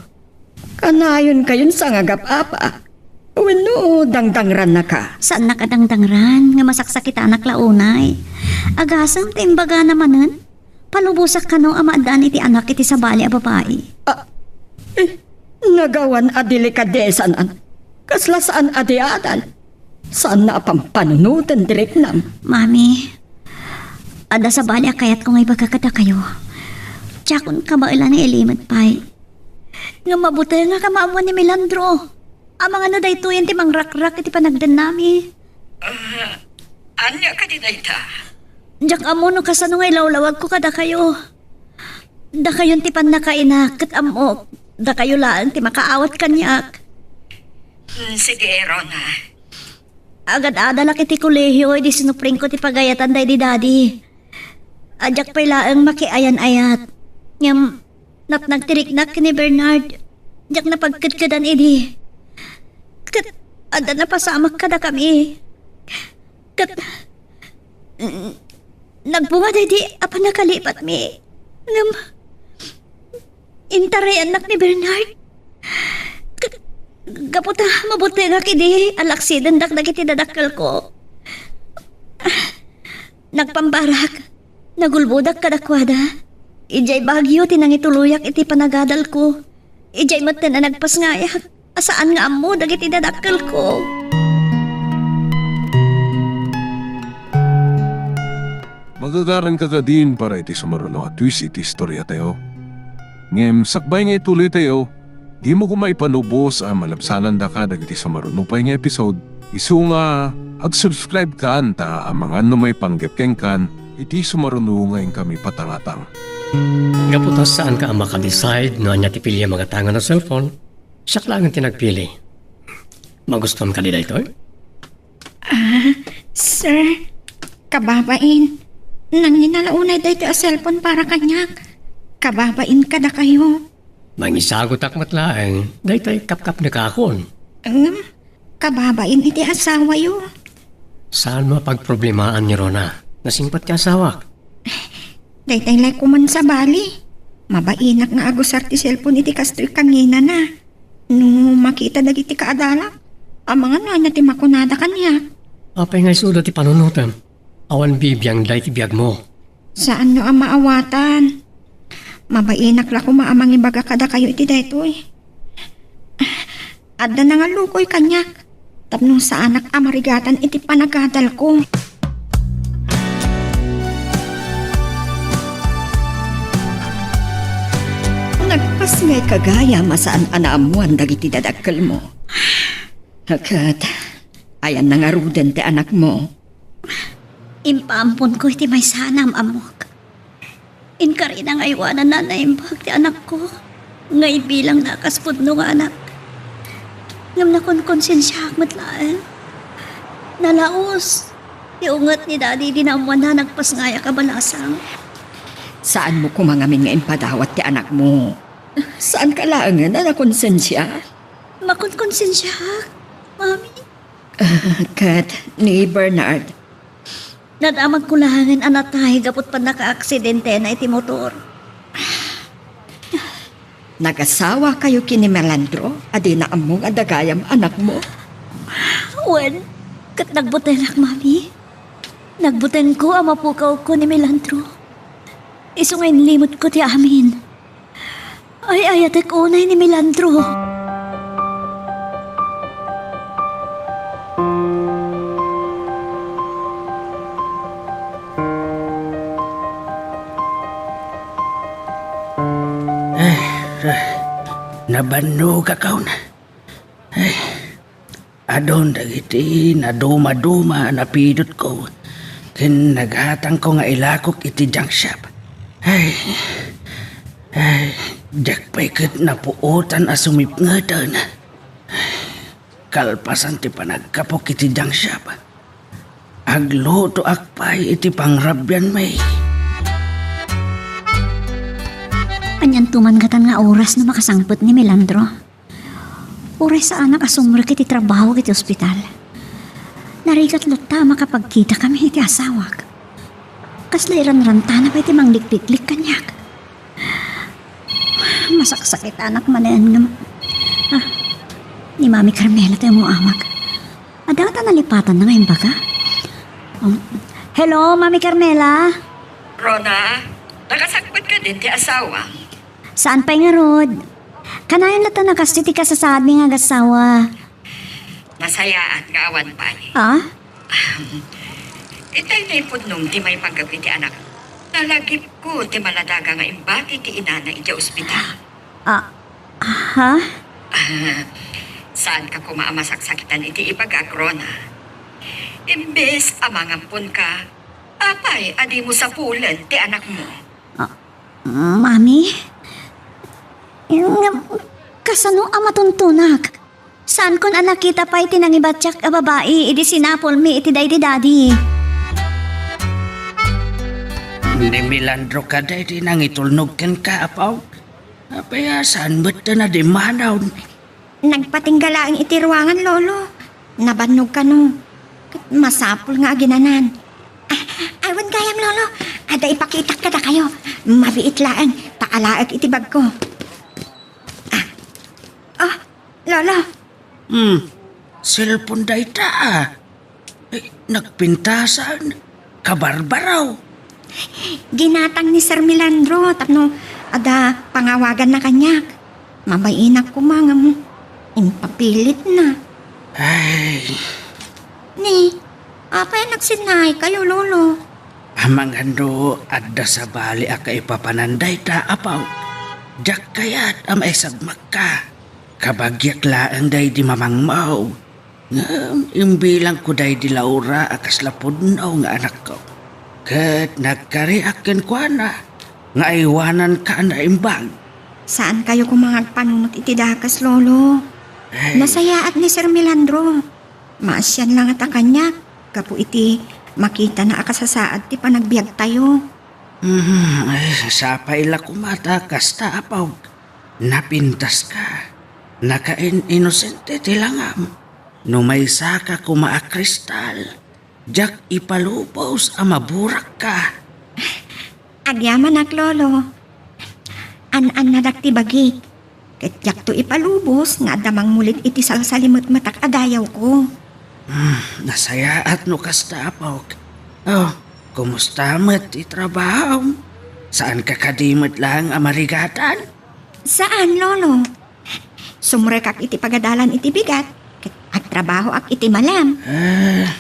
Kanayonkayon sangagap-apa? Wenno dangdangrannaka? Saannak a dangdangran nga masaksakitanak la unay. Agasem ta imbagana manen, palubosak kano a maaddaan iti anak iti sabali a babai. Ah, eh, nagawan a delikadesanan. Kasla saan a di adal. Saanna a pampanunoten ti riknam. Mami, adda sabali a kayatko nga ibaga kadakayo. Diakon kabaelan nga ilimed pay. Ngem mabutengak a maammuan ni Melandro. Amangan no daytoyen ti mangrakrak iti panagdennami. Ah, ania kadi dayta? Diak ammo no kasano nga ilawlawagko kadakayo. Dakayon ti pannakainak, ket ammok, dakayo laeng ti makaawat kaniak. Hmm, sige, Rona. Agad-adalak iti kolehio idi sinupprengko ti pagayatan daydi Daddy. Diak pay laeng makiayan-ayat. Ngem, natnag ti riknak ken ni Bernard. Diak napagkedkedan idi. Ket, adda napasamak kadakami. Ket, mm, nagbunga daydi a pannakalipatmi. Ngem, intarayannak ni Bernard. K-, gapu ta mabutengak idi a laksidendak dagiti dadakkelko. Nagpambarak, nagulbodak kadakuada. Idiay Baguio ti nangituloyak iti panagadalko. Idiay metten a nagpasngayak a saan nga ammo dagiti dadakkelko. Magagaranka kadin para iti sumaruno a twist iti istoriatayo. Ngem sakbay nga ituloytayo, dimo koma ipalubos a malabsanandaka dagiti sumaruno pay nga episode. Isu nga, ag-subscribe kan ta amangan no maipanggep kenkan iti sumaruno nga inkami patangatang. Gapu ta saanka a maka-decide no ania ti piliam a gatangen a cellphone, siak laengen ti nagpili. Magustuam kadi daytoy? Ah, sir, kababain. Nangina la unay daytoy a cellphone para kaniak. Kababain kadakayo. Mangisagutak met laeng, daytoy kapkapnekakon. Ngem, kababain iti asawayo. Saanmo a pagproblemaan ni Rona. Nasingpet ti asawak. Daytay lay koman sabali. Mabainak nga agusar ti cellphone iti kastoy kanginana. No makita dagiti kaadalak, amangan no ania ti makunada kaniak. Apay nga isuda ti panunotem? Awan bibiangda iti biagmo. Saanyo a maawatan. Mabainak la koma a mangibaga kadakayo iti daytoy. Adda nangalukoy kaniak tapno saanak a marigatan iti panagadalko. Nagpasngayka gayam a saan a naammoan dagiti dadakkelmo. Ket, ayanna ngaruden ti anakmo? Impaamponko iti maysa a naam-ammok. Inkarina nga aywananna a naimbag ti anakko nga ibilangna a kas pudno nga anak. Ngem nakonkonsensiaak met laeng. Nalaus ti unget ni Daddy idi naammoanna a nagpasngayak a balasang. Saanmo koma ngamin nga impadawat ti anakmo. Saanka laengen a nakonsensia? Makonkonsensiaak, Mami. Ket ni Bernard? Nadamagko laengen a natay gapu ti pannakaaksidentena iti motor. Nagasawakayo ken ni Melandro a dina ammo nga adda gayam anakmo? Wen, ket nagbutengak, Mami. Nagbutengko a mapukawko ni Melandro. Isu nga inlimedko ti amin. Ay-ayatek unay ni Melandro. Ay, ay, nabannogakon. Ay, adun dagiti nadumaduma a napidutko ken naghatangko nga ilakok iti junk shop. Ay, ay, diak pay ket napuotan a sumipngeten. Kalpasan ti panagkapok iti junk shop, aglutoak pay iti pangrabian, May. Anianto man ngatan nga oras no makasangpet ni Melandro? Uray saanak a sumrek iti trabaho iti ospital. Narigat latta a makapagkitakami iti asawak. Kasla iranrantana pay ti manglikliklik kaniak. Masaksakitanak manen ngem, ah, ni Mami Carmela ti umuamag. Adda ta nalipatanna nga imbaga. Um, hello, Mami Carmela? Rona, nakasangpet kadin ti asawam? Saan pay ngarud? Kanayon latta a kas ti kasasaadmi nga agassawa. Nasayaat nga awan pay. Ah? Ahem. Itay naipudnom ti maipanggep iti anak. Nalagipko ti maladaga nga imbati ti inana iti ospital. Ah, ha? Ah, saanka koma a masaksakitan iti ibagak, Rona. Imbes a mangamponka, apay a dimo sapulen ti anakmo? Ah, Mami? Ngem, kasano a matuntunak? Saankon a nakita pay ti nangibatiak a babai idi sinapulmi iti daydi dadi. Ni Melandro kadi ti nangitulnog kenka, apo? Apay a saan met a nadimmanon? Nagpatingga laeng iti ruangan, Lolo. Nabannog kano. Ket masapul nga aginanan. Ah, awan gayam, Lolo. Adda ipakitak kadakayo. Mabiit laeng. Paalaek iti bagko. Ah. Oh, Lolo. Hmm. Cellphone dayta, ah. Eh, nagpintasan. Kabarbaraw. Ginatang ni Sir Melandro tapno adda pangawaganna kaniak. Mabain-ak koma ngem impapilitna. Ay. Ni, apay a nagsinnaikayo, Lolo? Amangan no adda sabali a kaipapanan dayta, apo. Diak kayat a maisagmakka. Kabagiak laeng daydi mamangmo. Ngem imbilangko daydi Laura a kasla pudno nga anakko. Ket nagkariak kenkuana nga aywananka a naimbag. Saankayo koma nga agpanunot iti dakes, Lolo. Ay. Nasayaat ni Sir Melandro. Maasian la ngata kaniak gapu iti makitana a kasasaad ti panagbiagtayo. Mhm, ay, sapay la koma ta kasta, apo. Napintaska. Nakain-inosente ti langam. No maysaka koma a kristal, diak ipalubos a maburakka. Agyamanak, Lolo. An-annadak ti bagik. Ket diakto ipalubos nga adda mangmulit iti salsalimetmetak a dayawko. Hmm, nasayaat no kasta, apo. Oh, kumusta met ti trabahom? Saanka kadi met laeng a marigatan? Saan, Lolo. Sumrekak iti pagadalan iti bigat, ket agtrabahoak iti malem. Ah.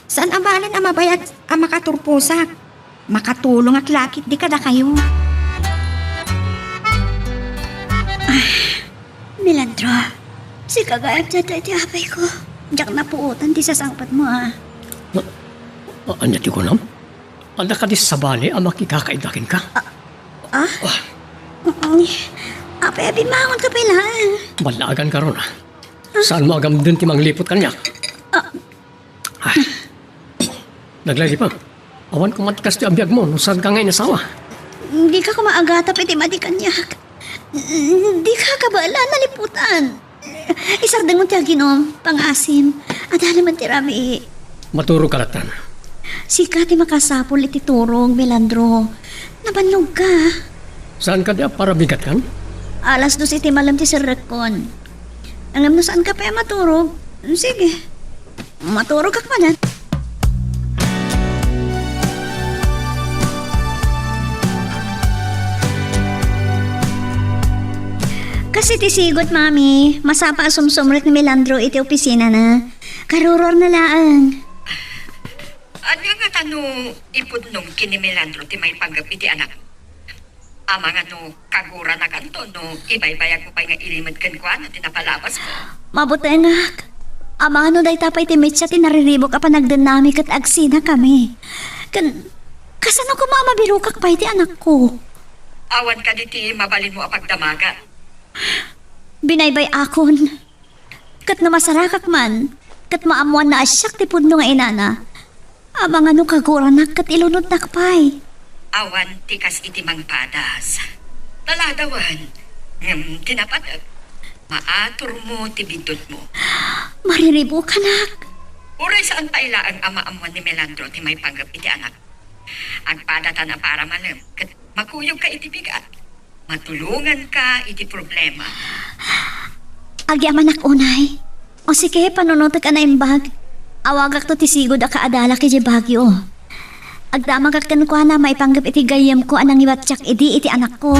Saan a balen a mabayag a makaturposak. Makatulongak la ketdi kadakayo. Ah, Melandro, sika gayam dayta iti apayko. Diak napuotan ti sasangpetmo, a. A-, ania ti kunam? Adda kadi sabali a makikakaida kenka? Ah? Ah? Mm, apay a bimmangonka pay laeng? Ballaaganka, Rona. Saanmo a gamden ti mangliput kaniak? Ah. Ah. Naglagipem. Awan koma ti kastoy a biagmo no saanka nga inasawa. Dika koma agatap iti madi kaniak. Dika kabaelan a liputan. Isardengmo ti aginom, pangaasim. Adda laeng ti rabii. Maturogka lattan. Sika ti makasapul iti turog, Melandro. Nabannogka. Saan kadi a parabigatkan? Alas dos iti malem ti serrekkon. Ngem no saanka pay a maturog, sige. Maturogak manen. Kas iti sigud, Mami, masapa a sumsumrek ni Melandro iti opisinana. Karuruarna laeng. Ania ngata no ipudnom ken ni Melandro ti maipanggep iti anak? Amangan no kaguranakanto no ibaybayagmo pay nga ilimed kenkuana ti napalabasmo. Mabutengak. Amangan no dayta pay ti mitsa ti nariribuk a panagdennami ket agsinakami. Ken, kasano koma a mabirokak pay ti anakko? Awan kadi ti mabalinmo a pagdamagan? Binaybay-akon. Ket no masarakak man, ket maammoanna a siak ti pudno nga inana, amangan no kaguranak ket ilunodnak pay. Awan ti kas iti mangpadas. Taladawan, ngem ti napanek, maaturmo ti biddutmo. Mariribukanak. Uray saan pay laeng a maammoan ni Melandro ti maipanggep iti anak. Agpadatan a para malem ket makuyogka iti bigat. Matulonganka iti problema. Agyamanak unay. O sige, panunotek a naimbag. Awagakto ti sigud a kaadalak idiay Baguio. Agdamagak kenkuana maipanggep iti gayyemko a nangiwattiak idi iti anakko.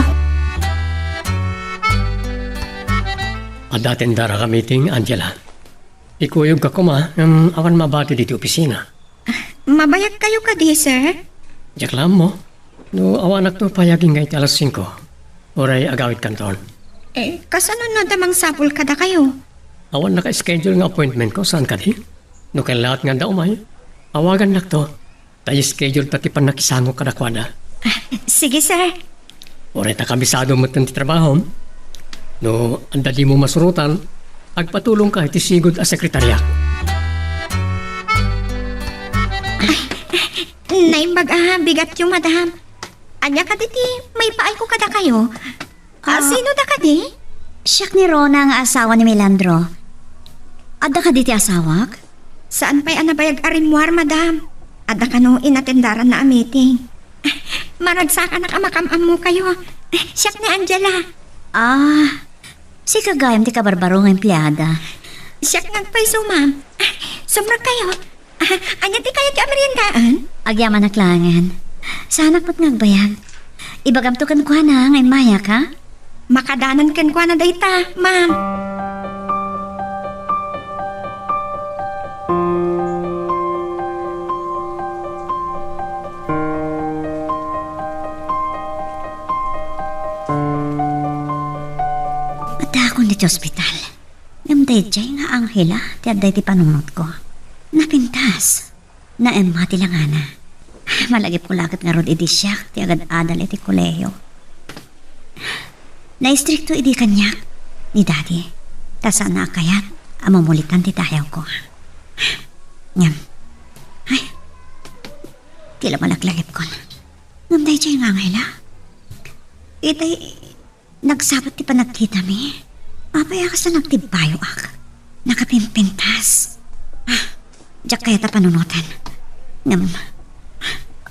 Adda tendara ka meeting, Angela. Ikuyogka koma, ngem awan mabati ditoy opisina. Mabayagkayo kadi, sir? Diak la ammo. No awanakto pay agingga iti alas singko, uray agawidkanton. Eh, kasano no adda mangsapul kadakayo? Awan naka-schedule nga appointmentko, saan kadi? No kayatna nga adda umay, awagannakto. Ta i-schedule ta ti pannakisangok kadakuada. Ah, sige, sir. Uray ta kabisado metten ti trabahom. No adda dimo masurotan, agpatulongka iti sigud a sekretariak. Naimbag a bigatyo, madam. Ania kadi ti maipaayko kadakayo? Ah, ah, sino da kadi? Siak ni Rona nga asawa ni Melandro. Adda kadi ti asawak? Saan pay a nabayag a rimmuar, madam. Adda kano inatendaranna a meeting. Maragsakanak a makam-ammokayo. Siak ni Angela. Ah, sika gayam ti kabarbaro nga empleada. Siak nga agpayso, ma'am. Sumrekkayo. Ah, ania ti kayatyo a meriendaan? Agyamanak laengen. Saanak met nga agbayag. Ibagamto kenkuana nga immayak, ha? Makadanan kenkuana dayta, ma'am. Addaakon ditoy ospital. Ngem daydiay nga Angela ti adda iti panunotko. Napintas. Naemma ti langana. Malagipko la ket ngarud idi siak ti agad-adal iti kolehio. Naistrikto idi kaniak ni Daddy, ta saanna a kayat a mamulitan ti dayawko. Ngem, ay, ti la malaglagipkon. Ngem daydiay nga Angela, itay Nagsabet ti panagkitami. Apay a kasla nagtibbayoak? Nakapimpintas. Ah, diak kayat a panunoten. Ngem,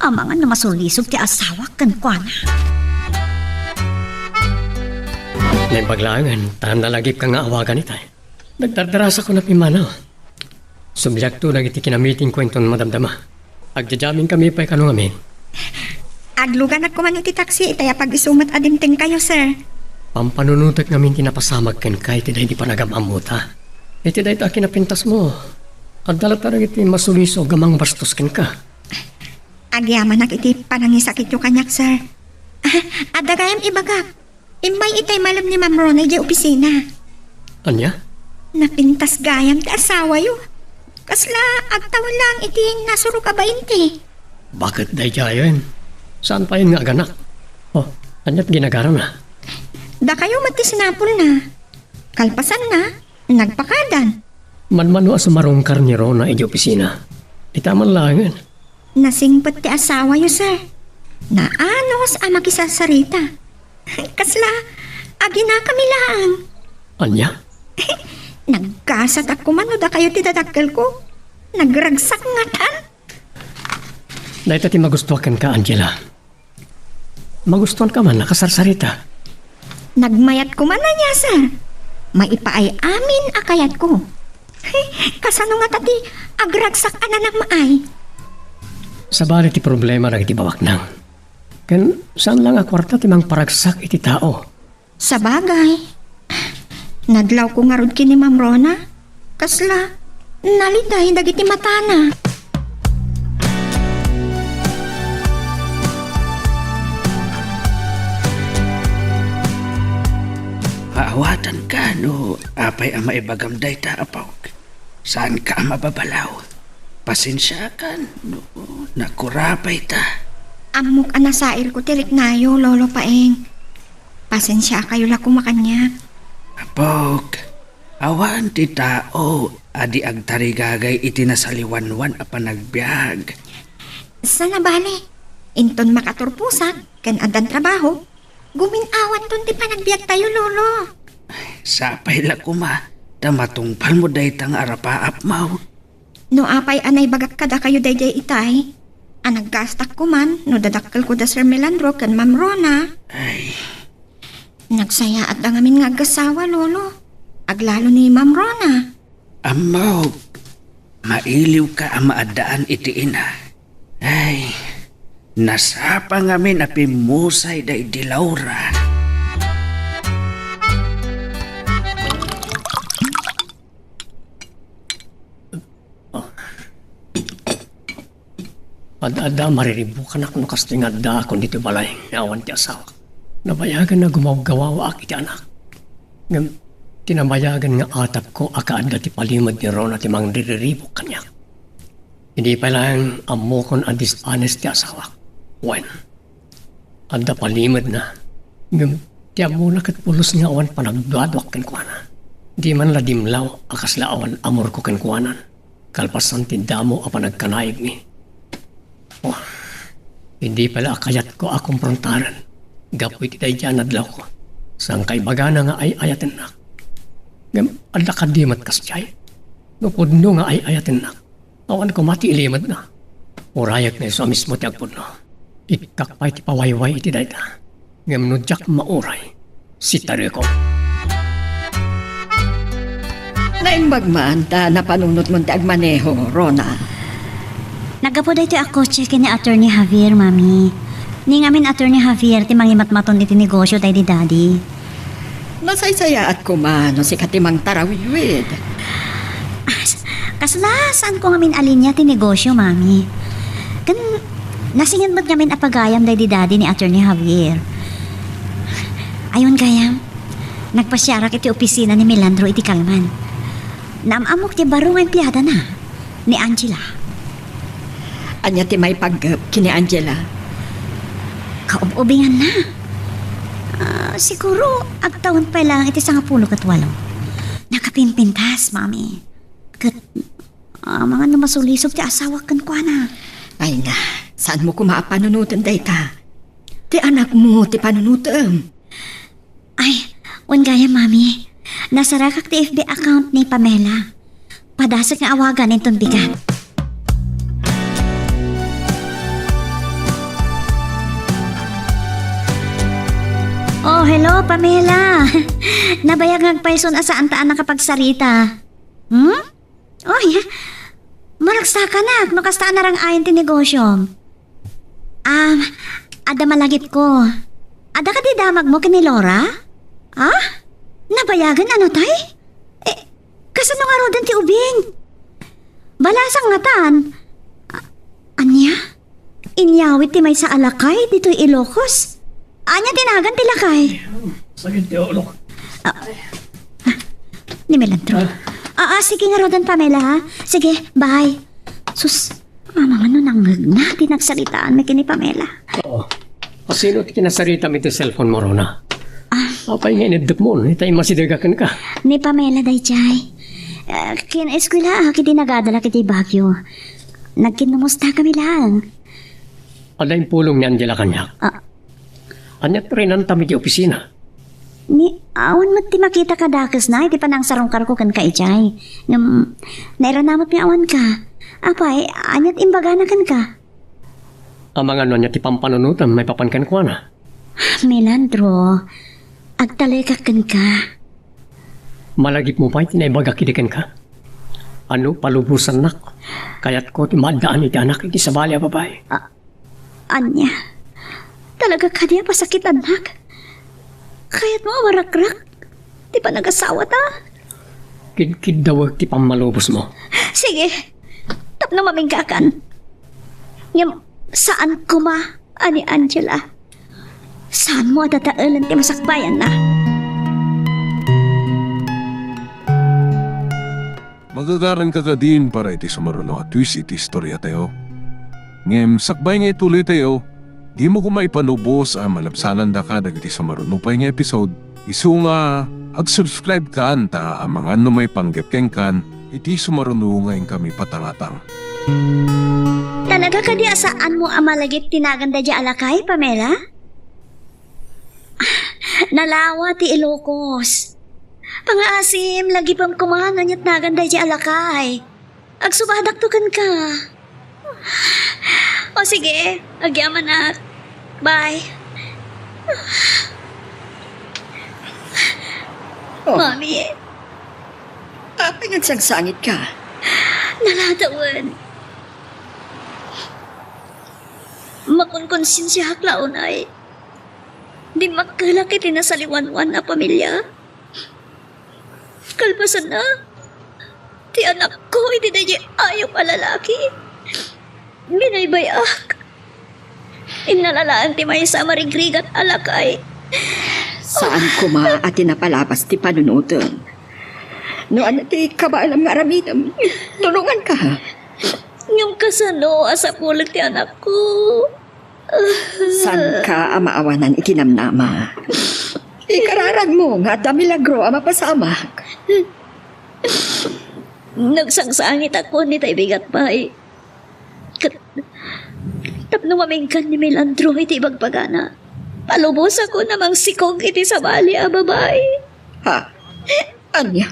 amangan no masulisog ti asawak kenkuana. Naimbag laengen, ta nalagipka nga awagan itay. Nagdardarasakon a pimmanaw. Subliakto dagiti kinamitingko inton madamdama. Agjajaminkami pay kano ngamin. Agluganak koman iti taksi, itay apag-isu met a dimtengkayo, sir. Pampanunotek ngamin ti napasamak kenka iti daydi panagam-ammota. Iti dayta a kinapintasmo, adda latta dagiti masulisog a mangbastos kenka. Agyamanak iti panangisakityo kaniak, sir. Ah, adda gayam ibagak. Immay itay malem ni Ma'am Rona idiay opisina. Ania? Napintas gayam ti asawayo. Kasla agtawen laeng iti nasurok a bainte. Baket daydiayen? Saan payen nga aganak? Oh, ania ti ginagarana? Dakayo met ti sinapulna. Kalpasanna, nagpakadan. Manmano a sumarungkar ni Rona idiay opisina. Ita man laengen. Nasingpet ti asawayo, sir. Naanus a makisarsarita. Kasla, aginakami laeng. Ania? Naggasatak koman no dakayo ti dadakkelko. Nagragsak ngatan. Dayta ti magustuak kenka, Angela. Magustuanka man a kasarsarita. Nagmayat koman ania, sir. Maipaay amin a kayatko. Kasano ngata ti agragsak a nanammaay? Sabali ti problema dagiti bawaknang. Ken saan laeng a kuarta ti mangparagsak iti tao. Sabagay. Nadlawko ngarud ken ni Ma'am Rona. Kasla, naliday dagiti matana. Awatanka no apay a maibagam dayta, apok. Saanka a mababalaw. Pasensiakan no nakurapay ta. Ammok a nasairko ti riknayo, Lolo Paeng. Pasensiakayo la koma kaniak. Apok, awan ti tao a di agtarigagay iti nasaliwanwan a panagbiag. Saan a bale, inton makaturposak ken addan trabaho, gumin-awanton ti panagbiagtayo, Lolo. Sapay la koma ta matungpalmo dayta nga arapaapmo. No apay a naibagak kadakayo daydiay itay, a naggastak koman no dadakkelko da Sir Melandro ken Ma'am Rona. Ay. Nagsayaat da ngamin nga agasawa, Lolo. Aglalo ni Ma'am Rona. Ammok, mailiwka a maaddaan iti ina. Ay, nasapa ngamin a pimmusay daydi Laura. Ad-adda a mariribukanak no kastoy nga addaakon ditoy balay nga awan ti asawak. Nabayagan a gumawgawawaak iti anak. Ngem ti nabayagan nga atapko a kaadda ti palimed ni Rona ti mangririribuk kaniak. Idi pay laeng ammokon a dishonest ti asawak. Wen, adda palimedna. Ngem ti ammona ket pulos nga awan panagduaduak kenkuana. Di man la dimlaw a kasla awan amorko kenkuanan, kalpasan ti damo a panagkanaigmi. Oh, idi pay la a kayatko a komprontaran gapu iti daydiay a nadlawko. Saan kaibagana nga ay-ayatennak. Ngem adda kadi met kasdiay? No pudno nga ay-ayatennak, awan koma ti ilimedna. Urayek nga isu a mismo ti agpudno. Ikkak pay ti pawayway iti dayta. Ngem no diak mauray, sitarekon. Naimbag man ta napanunotmon ti agmaneho, Rona. Naggapu daytoy a kotse ken ni Attorney Javier, Mami. Ni ngamin Attorney Javier ti mangimatmaton iti negosyo daydi Daddy. Nasaysayaat koma no sika ti mangtarawidwid. As-, kasla saanko ngamin a linia ti negosyo, Mami. Ken nasinged met ngamin a pagayam daydi Daddy ni Attorney Javier. Ay, wen gayam, nagpasiarak iti opisina ni Melandro iti kalman. Naam-ammok ti baro nga empleadana, ni Angela. Ania ti maipaggep ken ni Angela? Kaub-ubinganna. Ah, siguro, agtawen pay laeng iti sangapulo ket walo. Nakapimpintas, Mami. Ket, ah, amangan no masulisog ti asawak kenkuana. Ay na, saanmo koma a panunoten dayta? Ti anakmo ti panunotem. Ay, wen gayam, Mami. Nasarakak ti F B account ni Pamela. Padasek nga awagan inton bigat. Oh, hello, Pamela. Nabayag nga agpayson a saanta a nakapagsarita. Hmm? Oy, maragsakanak no kasta a narang-ayan ti negosyom. Um, adda malagipko. Adda kadi damagmo ken ni Laura? Ah? Nabayagen a natay? Eh, kasano ngaruden ti ubing? Balasang ngatan. A-, ania? Inyawid ti maysa a lakay ditoy Ilocos. Ania ti nagan ti lakay? Sakit ti ulo. Ah, ah, ni Melandro. Ah. Ah, ah, sige ngaruden, Pamela, ha? Sige, bye. Sus, amangan no nangngegna ti nagsaritaanmi ken ni Pamela. Oo. Asino ti kinasaritam iti cellphone mo, Rona? Ah. Apay nga ineddepmon, itay masidegaken ka. Ni Pamela daydiay. Ah, kinaeskwelaak idi nagadalak iti Baguio. Nagkinnumustakami laeng. Adda impulong ni Angela kaniak. Ah. Ania ti rinantam iti opisina? Ni, awan met ti makita kadakesna iti panangsarungkarko kenka idiay. Ngem, nairana met nga awanka. Apay, ania ti imbagana kenka? Amangan no ania ti pampanunotam maipapan kenkuana? Melandro, agtalekak kenka. Malagipmo pay ti naibagak idi kenka? Ano, palubosannak. Kayatko ti maaddaan iti anak iti sabali a babai. A-, ania? Talaga kadi a pasakitannak? Kayatmo a marakrak ti panagasawata? Kidkiddawek ti pammalubosmo. Sige, tapno maminggakan. Ngem saan koma a ni Angela. Saanmo a dadaelen ti masakbayanna? Agagaranka kadin para iti sumaruno a twist iti istoriatayo. Ngem sakbay nga ituloytayo, dimo koma ipalubos a malabsanandaka dagiti sumaruno pay nga episode. Isu nga, ag-subscribe kan ta amangan no maipanggep kenkan iti sumaruno nga inkami patangatang. Talaga kadi a saanmo a malagip ti nagan daydiay a lakay, Pamela? Nalawa ti Ilocos. Pangaasim, lagipem koma no aniat nagan daydiay a lakay. Agsubadakto kenka. O sige, agyamanak. Bye. Oh. Mami. Apay nga agsangsangitka? Nalatawen. Makonkonsensiaak la unay. Dimmakkelak iti nasaliwanwan a pamilia. Kalpasanna, ti anakko iti daydiay ayup a lalaki. Binaybay-ak. Innala laeng ti maysa a marigrigat a lakay. Saan koma a ti napalabas ti panunotem. No ania ti kabaelam nga aramidem, tulonganka. Ngem kasano a sapulek ti anakko? Saanka a maawanan iti namnama. Ikararanmo nga adda milagro a mapasamak. Nagsangsangitakon iti bigat pay. Ket tapno mamingkan ni Melandro iti ibagbagana, palubosakon a mangsikog iti sabali a babai. Ha? Ania?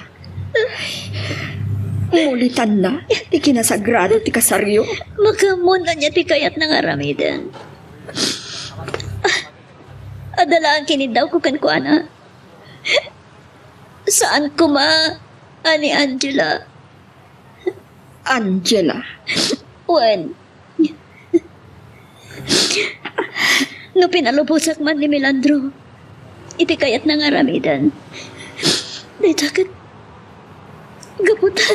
Mulitanna ti kinasagrado ti kasaryo? Makaammoan ania ti kayatna nga aramiden. Adda laeng kiniddawko kenkuana. Saan koma a ni Angela. Angela? Wen, no pinalubosak man ni Melandro iti kayatna nga aramiden, dayta ket gapu ta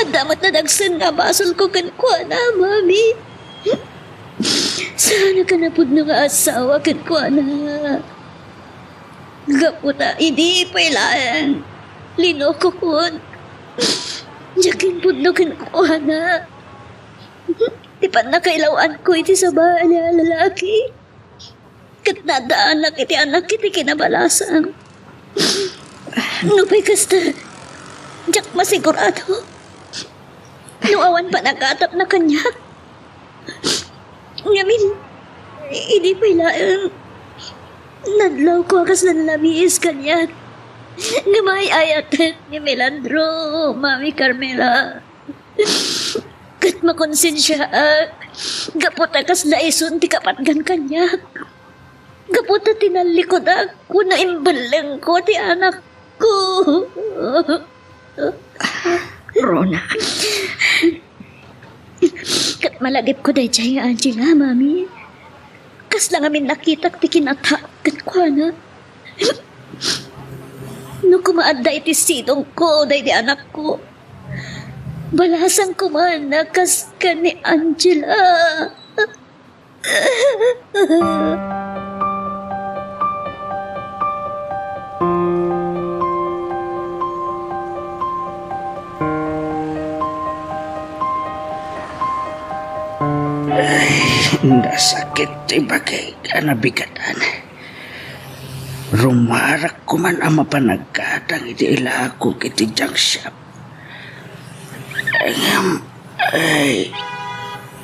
adda met nadagsen nga basolko kenkuana, Mami. Saanak a napudno nga asawa kenkuana. Gapu ta idi pay laeng linokokon, diak impudno kenkuana ti pannakailaw-anko iti sabali a lalaki. Ket nadaanak iti anak iti kinabalasang. Nupay kasta, diak masigurado no awan panagatapna kaniak. Ngamin, idi pay laeng nadlawko a kas nanlamis kaniak nga maay-ayaten ni Melandro, Mami Carmela. Ket makonsensiaak gapu ta kasla isun ti kapatgan kaniak. Gapu ta tinallikudak wenno imbellengko ti anakko. Rona. Ket malagipko daydiay nga Angela, Mami. Kasla ngamin nakitak ti kinataak kenkuana. No koma adda iti sidongko daydi anakko, balasangko man a kas ken ni Angela. Ay, nasakit ti bagik a nabigatan. Rumarak koman a mapan aggadang iti ilakok iti junk shop. Ngem, ay,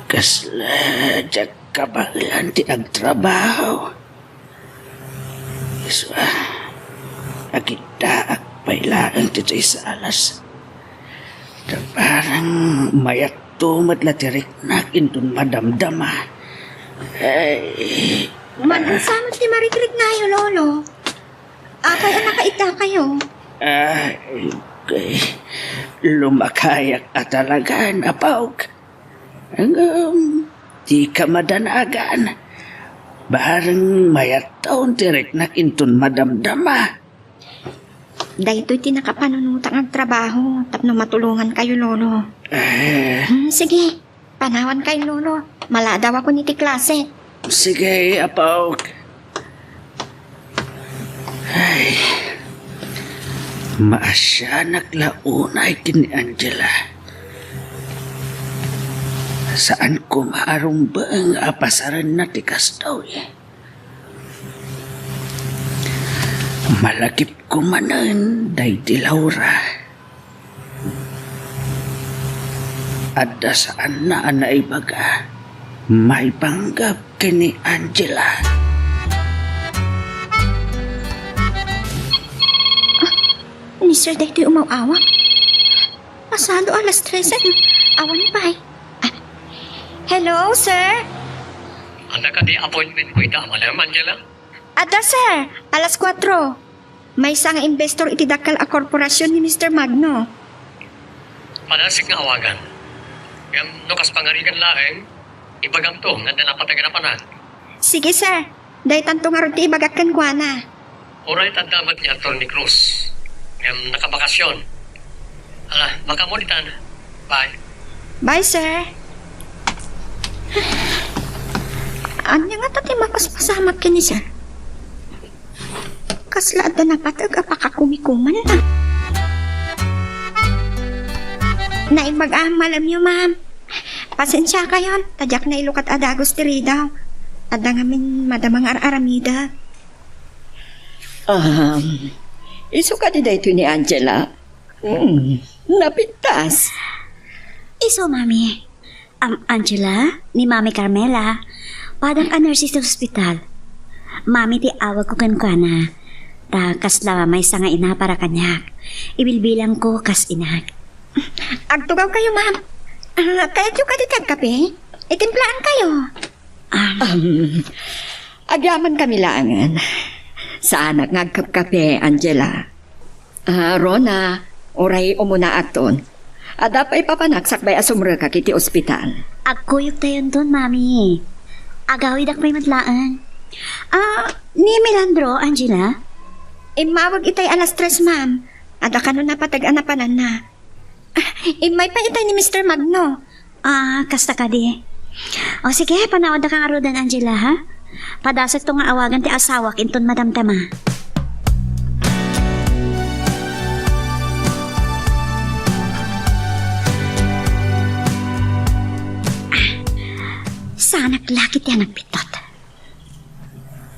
kasla diak kabaelan ti agtrabaho. Isu a, agiddaak pay laeng ditoy salas. Ta barang mayatto met la ti riknak inton madamdama. Ay. Umansa met ti marikriknayo, Lolo. Apay a nakaitakayo? Ay, lumakayak a talagan, Apo. Ngem, dika madanagan. Barang mayatton ti riknak inton madamdama. Daytoy ti nakapanunotak nga agtrabaho tapno matulongankayo, Lolo. Eh. Hmm, sige, panawankayo, Lolo. Maladawakon iti klase. Sige, Apo. Ay. Maasianak la unay ken ni Angela. Saan koma a rumbeng a pasarenna ti kastoy. Malagipko manen daydi Laura. Adda saanna a naibaga maipanggep ken ni Angela. Ni sir daytoy umaw-awag. Pasado alas tres, ano? Awan pay. Ah. Hello, sir? Adda kadi appointment ko ita a malem, Angela? Adda, sir. Alas kuwatro. Maysa nga investor iti dakkel a korporasyon ni Mister Magno. Padasek nga awagan. Ngem no kas pangarigan laeng, ibagamto nga adda napateg a napanan. Sige, sir. Daytanto ngarud ti ibagak kenkuana. Uray ta adda met ni Attorney Cruz. Ngem nakabakasyon. Ala, makaammo ditan. Bye. Bye, sir. Ania ngata ti mapaspasamak ken ni sir? Kasla adda napateg a pakakumikuman, a. Naimbag a malemyo, ma'am. Pasensiakayon, ta diak nailukat a dagus ti ridaw. Adda ngamin madama nga ar-aramidek. Um, isu kadi daytoy ni Angela? Hmm, napintas. Isu, mami. Am, Angela, ni Mami Carmela, padang a nurse iti ospital. Mami ti awagko kenkuana, ta kasla maysa nga ina para kaniak. Ibilbilangko kas inak. Agtugawkayo, ma'am. Ah, kayatyo kadi ti agkape? Itimplaankayo. Ah. Um, agyamankami laengen. Saanak nga agkapkape, Angela. Ah, Rona, uray umunaakton. Adda pay papanak sakbay a sumrekak iti ospital. Agkuyogtayonton, Mami. Agawidak pay met laeng. Ah, ni Melandro, Angela? Immawag itay alas tres, ma'am. Adda kano napateg a napananna. Ah, immay pay itay ni Mister Magno. Ah, kasta kadi. O sige, panawadakon ngaruden, Angela, ha? Padasekto nga awagan ti asawak inton madamdama. Ah, saanak la ket ti nagbitot.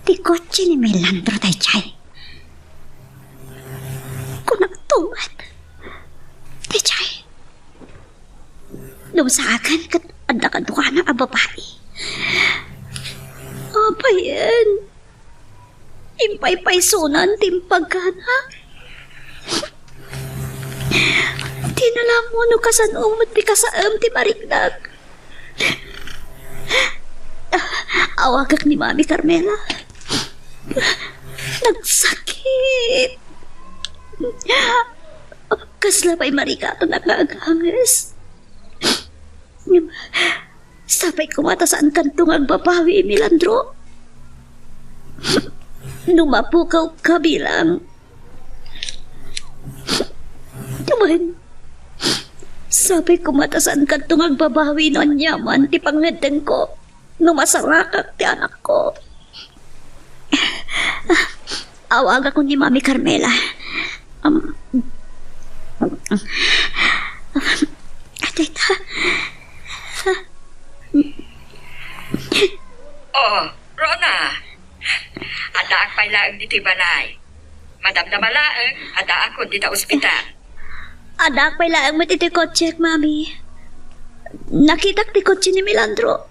Ti kotse ni Melandro daydiay. Kunakto met. Daydiay. No saakan ket adda kaduana a babai. Apayen, impaypaysonan ti impaggana. Dina la ammo no kasano met ti kasaem ti mariknak. Awagak ni Mami Carmela. Nagsakit. Kasla pay marikatan a kaagangis. Sapay koma ta saankanto nga agbabawi, Melandro. No mapukawka bilang. Wen, sapay koma ta saankanto nga agbabawi no aniaman ti pangngeddengko. No masarakak ti anakko. Awagakon ni Mami Carmela. Um, dayta. Oh, Rona. Addaak pay laeng ditoy balay. Madamdama laeng, addaakon dita ospital. Addaak pay laeng met iti kotsek, Mami. Nakitak ti kotse ni Melandro.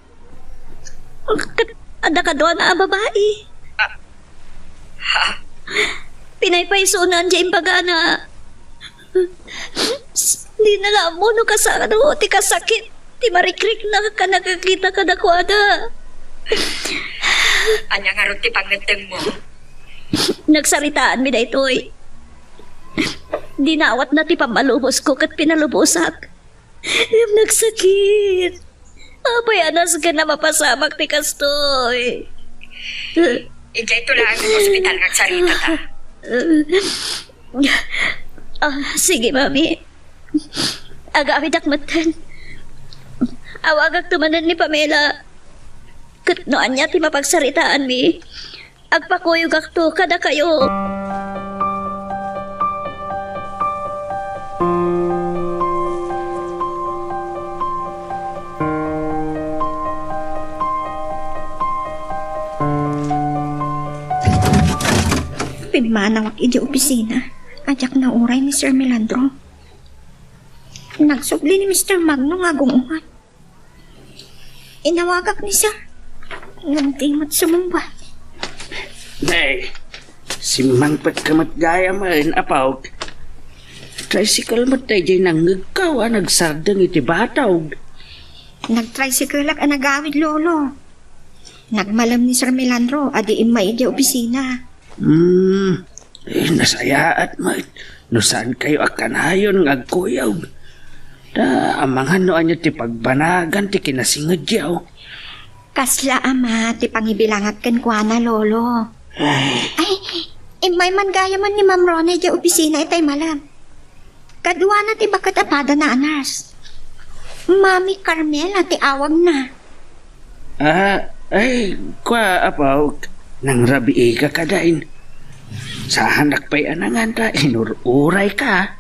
Ket adda kaduana a babai. Ah. Ha? Pinaypaysonan diay imbagana. Dina la ammo no kasano ti kasakit ti marikriknak a nakakita kadakuada. Ania ngarud ti pangngeddengmo? Nagsaritaanmi daytoy. Dinawatna ti pammalubosko ket pinalubosak. Ngem nagsakit. Apay a nasken a mapasamak ti kastoy? Idiay to laeng nga ospital nga agsaritata. Ah, sige, Mami. Agawidak metten. Awagakto manen ni Pamela. Ket no ania ti mapagsaritaanmi, agpakuyogakto kadakayo. Immanawak idiay opisina a diak nauray ni Sir Melandro. Nagsubli ni Mister Magno nga agung-ungan. Inawagak ni Sir. Ngem di met sumungbat. Nay, simmangpetka met gayamen, apok. Tricycle met daydiay nangngegko a nagsardeng iti batog. Nagtricycleak a nagawid, Lolo. Nagmalem ni Sir Melandro a di immay idiay opisina. Hmm, eh, nasayaat met no saankayo a kanayon nga agkuyog. Ta amangan no ania ti pagbanagan ti kinasingedyo. Kasla a met ti pangibilangak kenkuana, Lolo. Ay. Ay, immay man gayamen ni Ma'am Rona idiay opisina itay malem. Kaduana ti baket a padana a nurse. Mami Carmela ti awagna. Ah, ay, kua, apok, nangrabiika kadi. Saanak pay a nangan ta inur-urayka.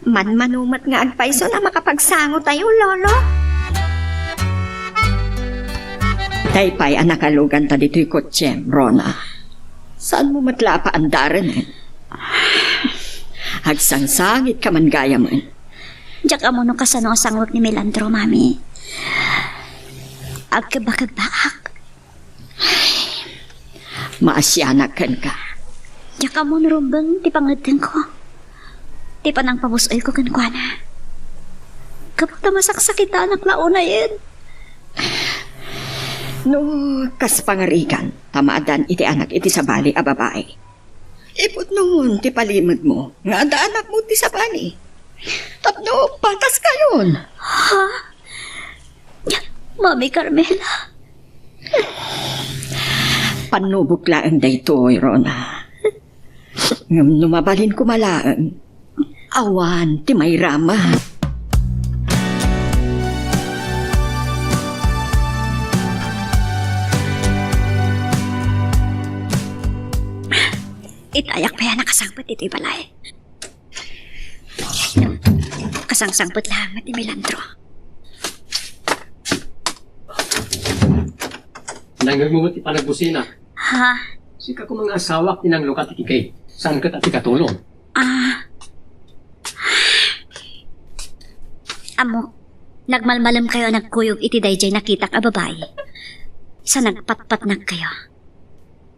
Manmano met nga agpayso a makapagsangotayo, Lolo. Tay pay a nakaluganta ditoy kotsem, Rona. Saanmo met la a paandaren, eh? Agsangsangitka man gayamen. Diak ammo no kasano a sanguek ni Melandro, Mami. Agkebakebbaak. Maasianak kenka. Diak ammo no rumbeng ti pangeddengko. Ti panangpabus-oyko kenkuana. Gapu ta masaksakitanak la unayen. No kas pangarigan, ta maaddaan iti anak iti sabali a babai. Ipudnongon ti palimedmo nga adda anakmo ti sabali. Tapno pataskayon. Ha? Mami Carmela. Pannubok laeng daytoy, Rona. Ngem no mabalin koma laeng, awan ti mairama. Itayak pay a nakasangpet ditoy balay. Kasangsangpet laeng met ni Melandro. Nangngegmo met ti panagbusina. Ha? Sika koma nga asawak ti nanglukat iti cake. Saan ket a ti katulong? Ah. Ammok, nagmalmalemkayo a nagkuyog iti daydiay nakitak a babai. Sa nagpatpatnagkayo.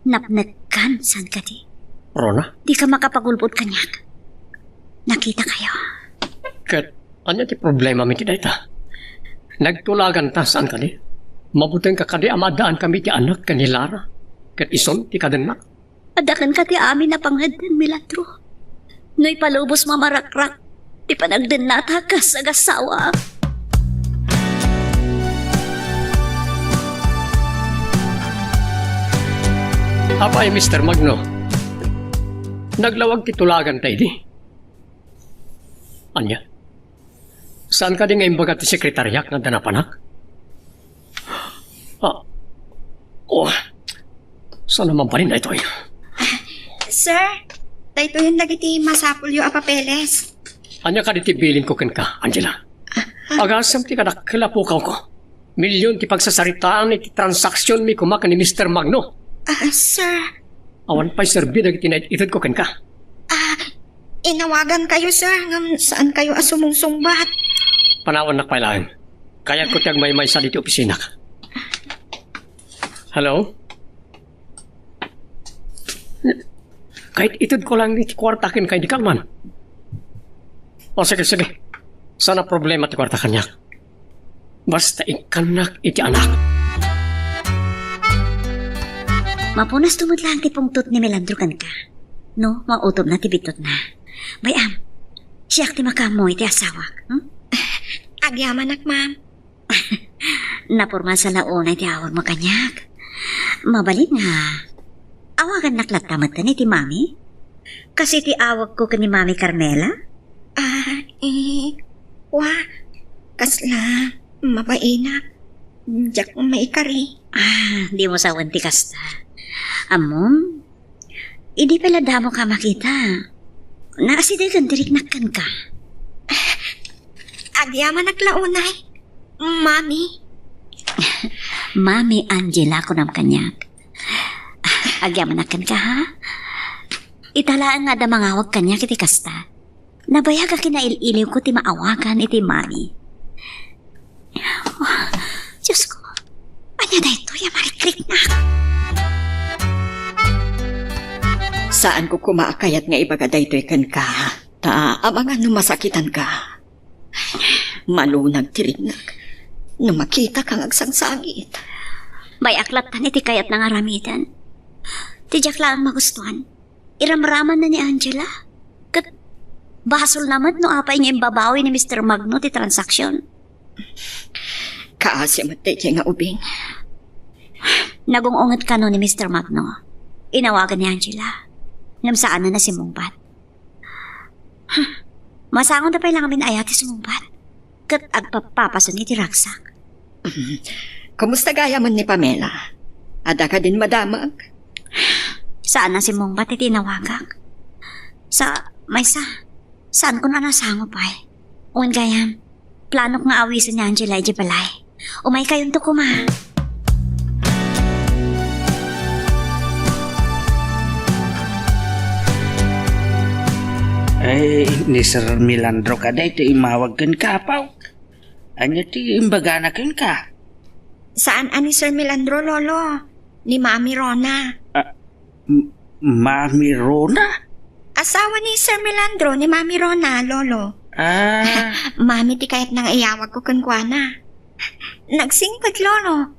Napnekkan, saan kadi? Rona? Dika makapagulbod kaniak. Nakitakayo. Ket ania ti problemami iti dayta? Nagtulaganta, saan kadi? Mabutengka kadi a maaddaanmi ti anak ken ni Lara? Ket isun ti kadenna? Adda kenka ti amin a pangeddeng, Melandro. No ipalubos, mamarakrak ti panagdennata kas agassawa. Apay, Mister Magno, naglawag ti tulaganta idi? Ania? Saan kadi nga imbaga ti sekretariak nga adda napanak? Ah. Oh. Saan a mabalin daytoy? Sir, daytoyen dagiti masapulyo a papeles. Ania kadi ti bilinko kenka, Angela? Ah, ah. Agasem ti kadakkel a pukawko. Milyon ti pagsasaritaan iti transaksionmi koma ken ni Mister Magno. Ah, sir. Awan pay serbi dagiti naitedko kenka. Ah, inawagankayo, sir, ngem saankayo a sumungsungbat. Panawannak pay laeng. Kayatko ti agmaymaysa ditoy opisinak. Hello? Kayat itedko laeng iti kuarta kenka idi kalman. O, sige, sige. Saan a problema ti kuarta kaniak. Basta ikkannak iti anak. Mapunas tumod laeng ti pungtot ni Melandro kenka. No, mautobna ti biddutna. Bay-am, siak ti makaammo iti asawak, hmm? Agyamanak, ma'am. Napormal sa la unay ti awagmo kaniak. Mabalin nga, awagannak latta metten iti mami? Kas iti awagko ken ni Mami Carmela? Ah, eh, wa, kasla, mabainak. Diak maikari. Ah, dimo sawen ti kasta. Ammom, idi pay la damoka a makita, naasidegen ti riknak kenka. Agyamanak la unay, Mami. Mami Angela, kunam kaniak. Agyamanak kenka, ha? Ita laeng nga adda mangawag kaniak iti kasta. Nabayag a kinail-iliwko ti maawagan iti mami. Oh, Diosko, ania daytoy a marikriknak? Saanko koma a kayat nga ibaga daytoy kenka, ta amangan no masakitanka. Malunag ti riknak no makitaka nga agsangsangit. Bay-ak lattan iti kayatna nga aramiden. Ti diak laeng magustuan, iramramanna ni Angela. Ket basolna met no apay nga imbabawi ni Mister Magno ti transaksyon. Kaasi met daytoy nga ubing. Nagung-unget kano ni Mister Magno. Inawagan ni Angela. Ngem saanna a simmungbat. Huh. Masangonda pay la ngamin aya ti sumungbat ket agpappapasen iti ragsak. Kumusta gayam ni Pamela? Adda kadin madamag? Saanna a simmungbat iti inawagak. Sa, maysa, saanko a nasango pay. Wen gayam, planok nga awisen ni Angela idiay balay. Umaykayonto koma. Ay, ni Sir Melandro kadi ti imawag kenka, apo. Ania ti imbagana kenka? Saan a ni Sir Melandro, Lolo. Ni Mami Rona. Ah, M-, Mami Rona? Asawa ni Sir Melandro ni Mami Rona, Lolo. Ah. Mami ti kayatna nga iyawagko kenkuana. Nagsingpet, Lolo.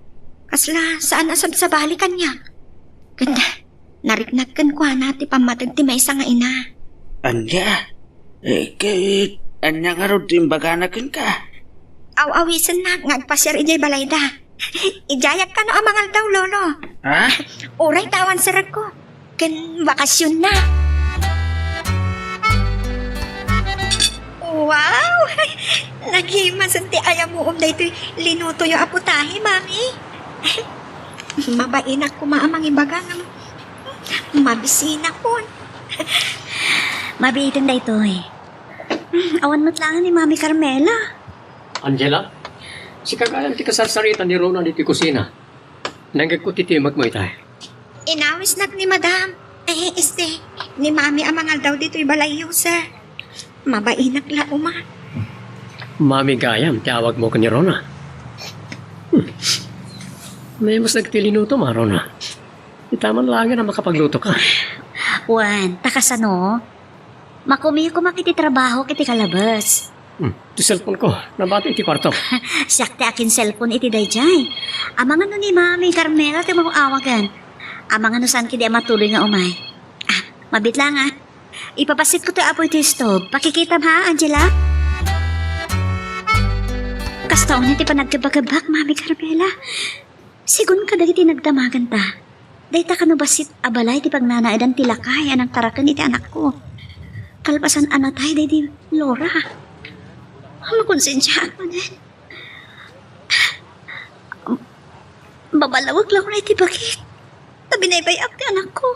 Kasla saan a sabsabali kaniak. Ket nariknak kenkuana ti pammateg ti maysa nga ina. Ania? Eh, ket ania ngarud ti imbagana kenka? Aw-awisennak nga agpasiar idiay balayda. Idiayak kano a mangaldaw, Lolo. Ha? Uray ta awan serekko. Ken bakasionna. Wow! Nagimasen ti ayamuom daytoy linutoyo a putahe, Mami. Mabainak koma a mangibaga ngem mabisinakon. Mabiiten daytoy. Awan met laeng ni Mami Carmela. Angela, sika gayam ti kasarsarita ni Rona ditoy kusina. Nangngegko ti timekmo itay. Inawisnak ni Madam, eh, este, ni Mami a mangaldaw ditoy balayyo, sir. Mabainak la, uma. Mami gayam ti awagmo ken ni Rona. Hmm. Naimos dagiti linutom, a, Rona. Itaman laengen a makapaglutoka. Wen, ta kasano? Makumiyo koma iti trabahok iti kalabas. Hmm, ti cellphone ko, nabati iti kuarto. Siak ti akin-cellphone iti daydiay. Amangan no ni Mami Carmela ti umaw-awagan. Amangan no saan kadi a matuloy nga umay. Ah, mabit la nga. Ipapasit ko ti apoy ti stove. Pakikitam ha, Angela? Kasta unay ti panagkebakebak, Mami Carmela. Sigun kadagiti nagdamaganta, dayta kano bassit a balay ti pagnanaedan ti lakay a nangtaraken iti anakko. Kalpasan a natay daydi Laura. Makonsensiaak manen. Babalawek la unay ti bagik. Ta binaybay-ak ti anakko.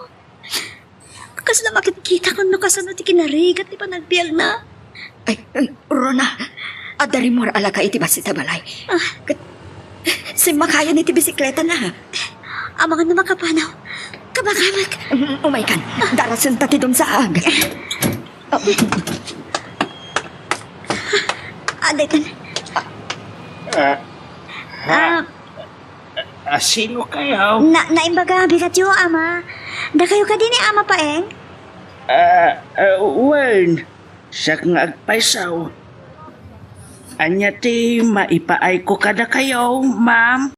Kasla makitkitak no kasano ti kinarigat ti panagbiagna. Ay, ay, Rona, adda rimmuar a laka iti bassit a balay. Ah. Ket, simmakayan iti bisikletana. Amangan no makapanaw. Kabakamek. Mm, umaykan. Darasenta ti dumsaag. Ah, daytan. Ah, ha? Ah, Ah, sino kayo? Na, naimbaga, bigatyo, Ama. Dakayo kadi ni Ama Paeng? Ah, ah, wen, siak nga agpayso. Ania ti maipaayko kadakayo, ma'am?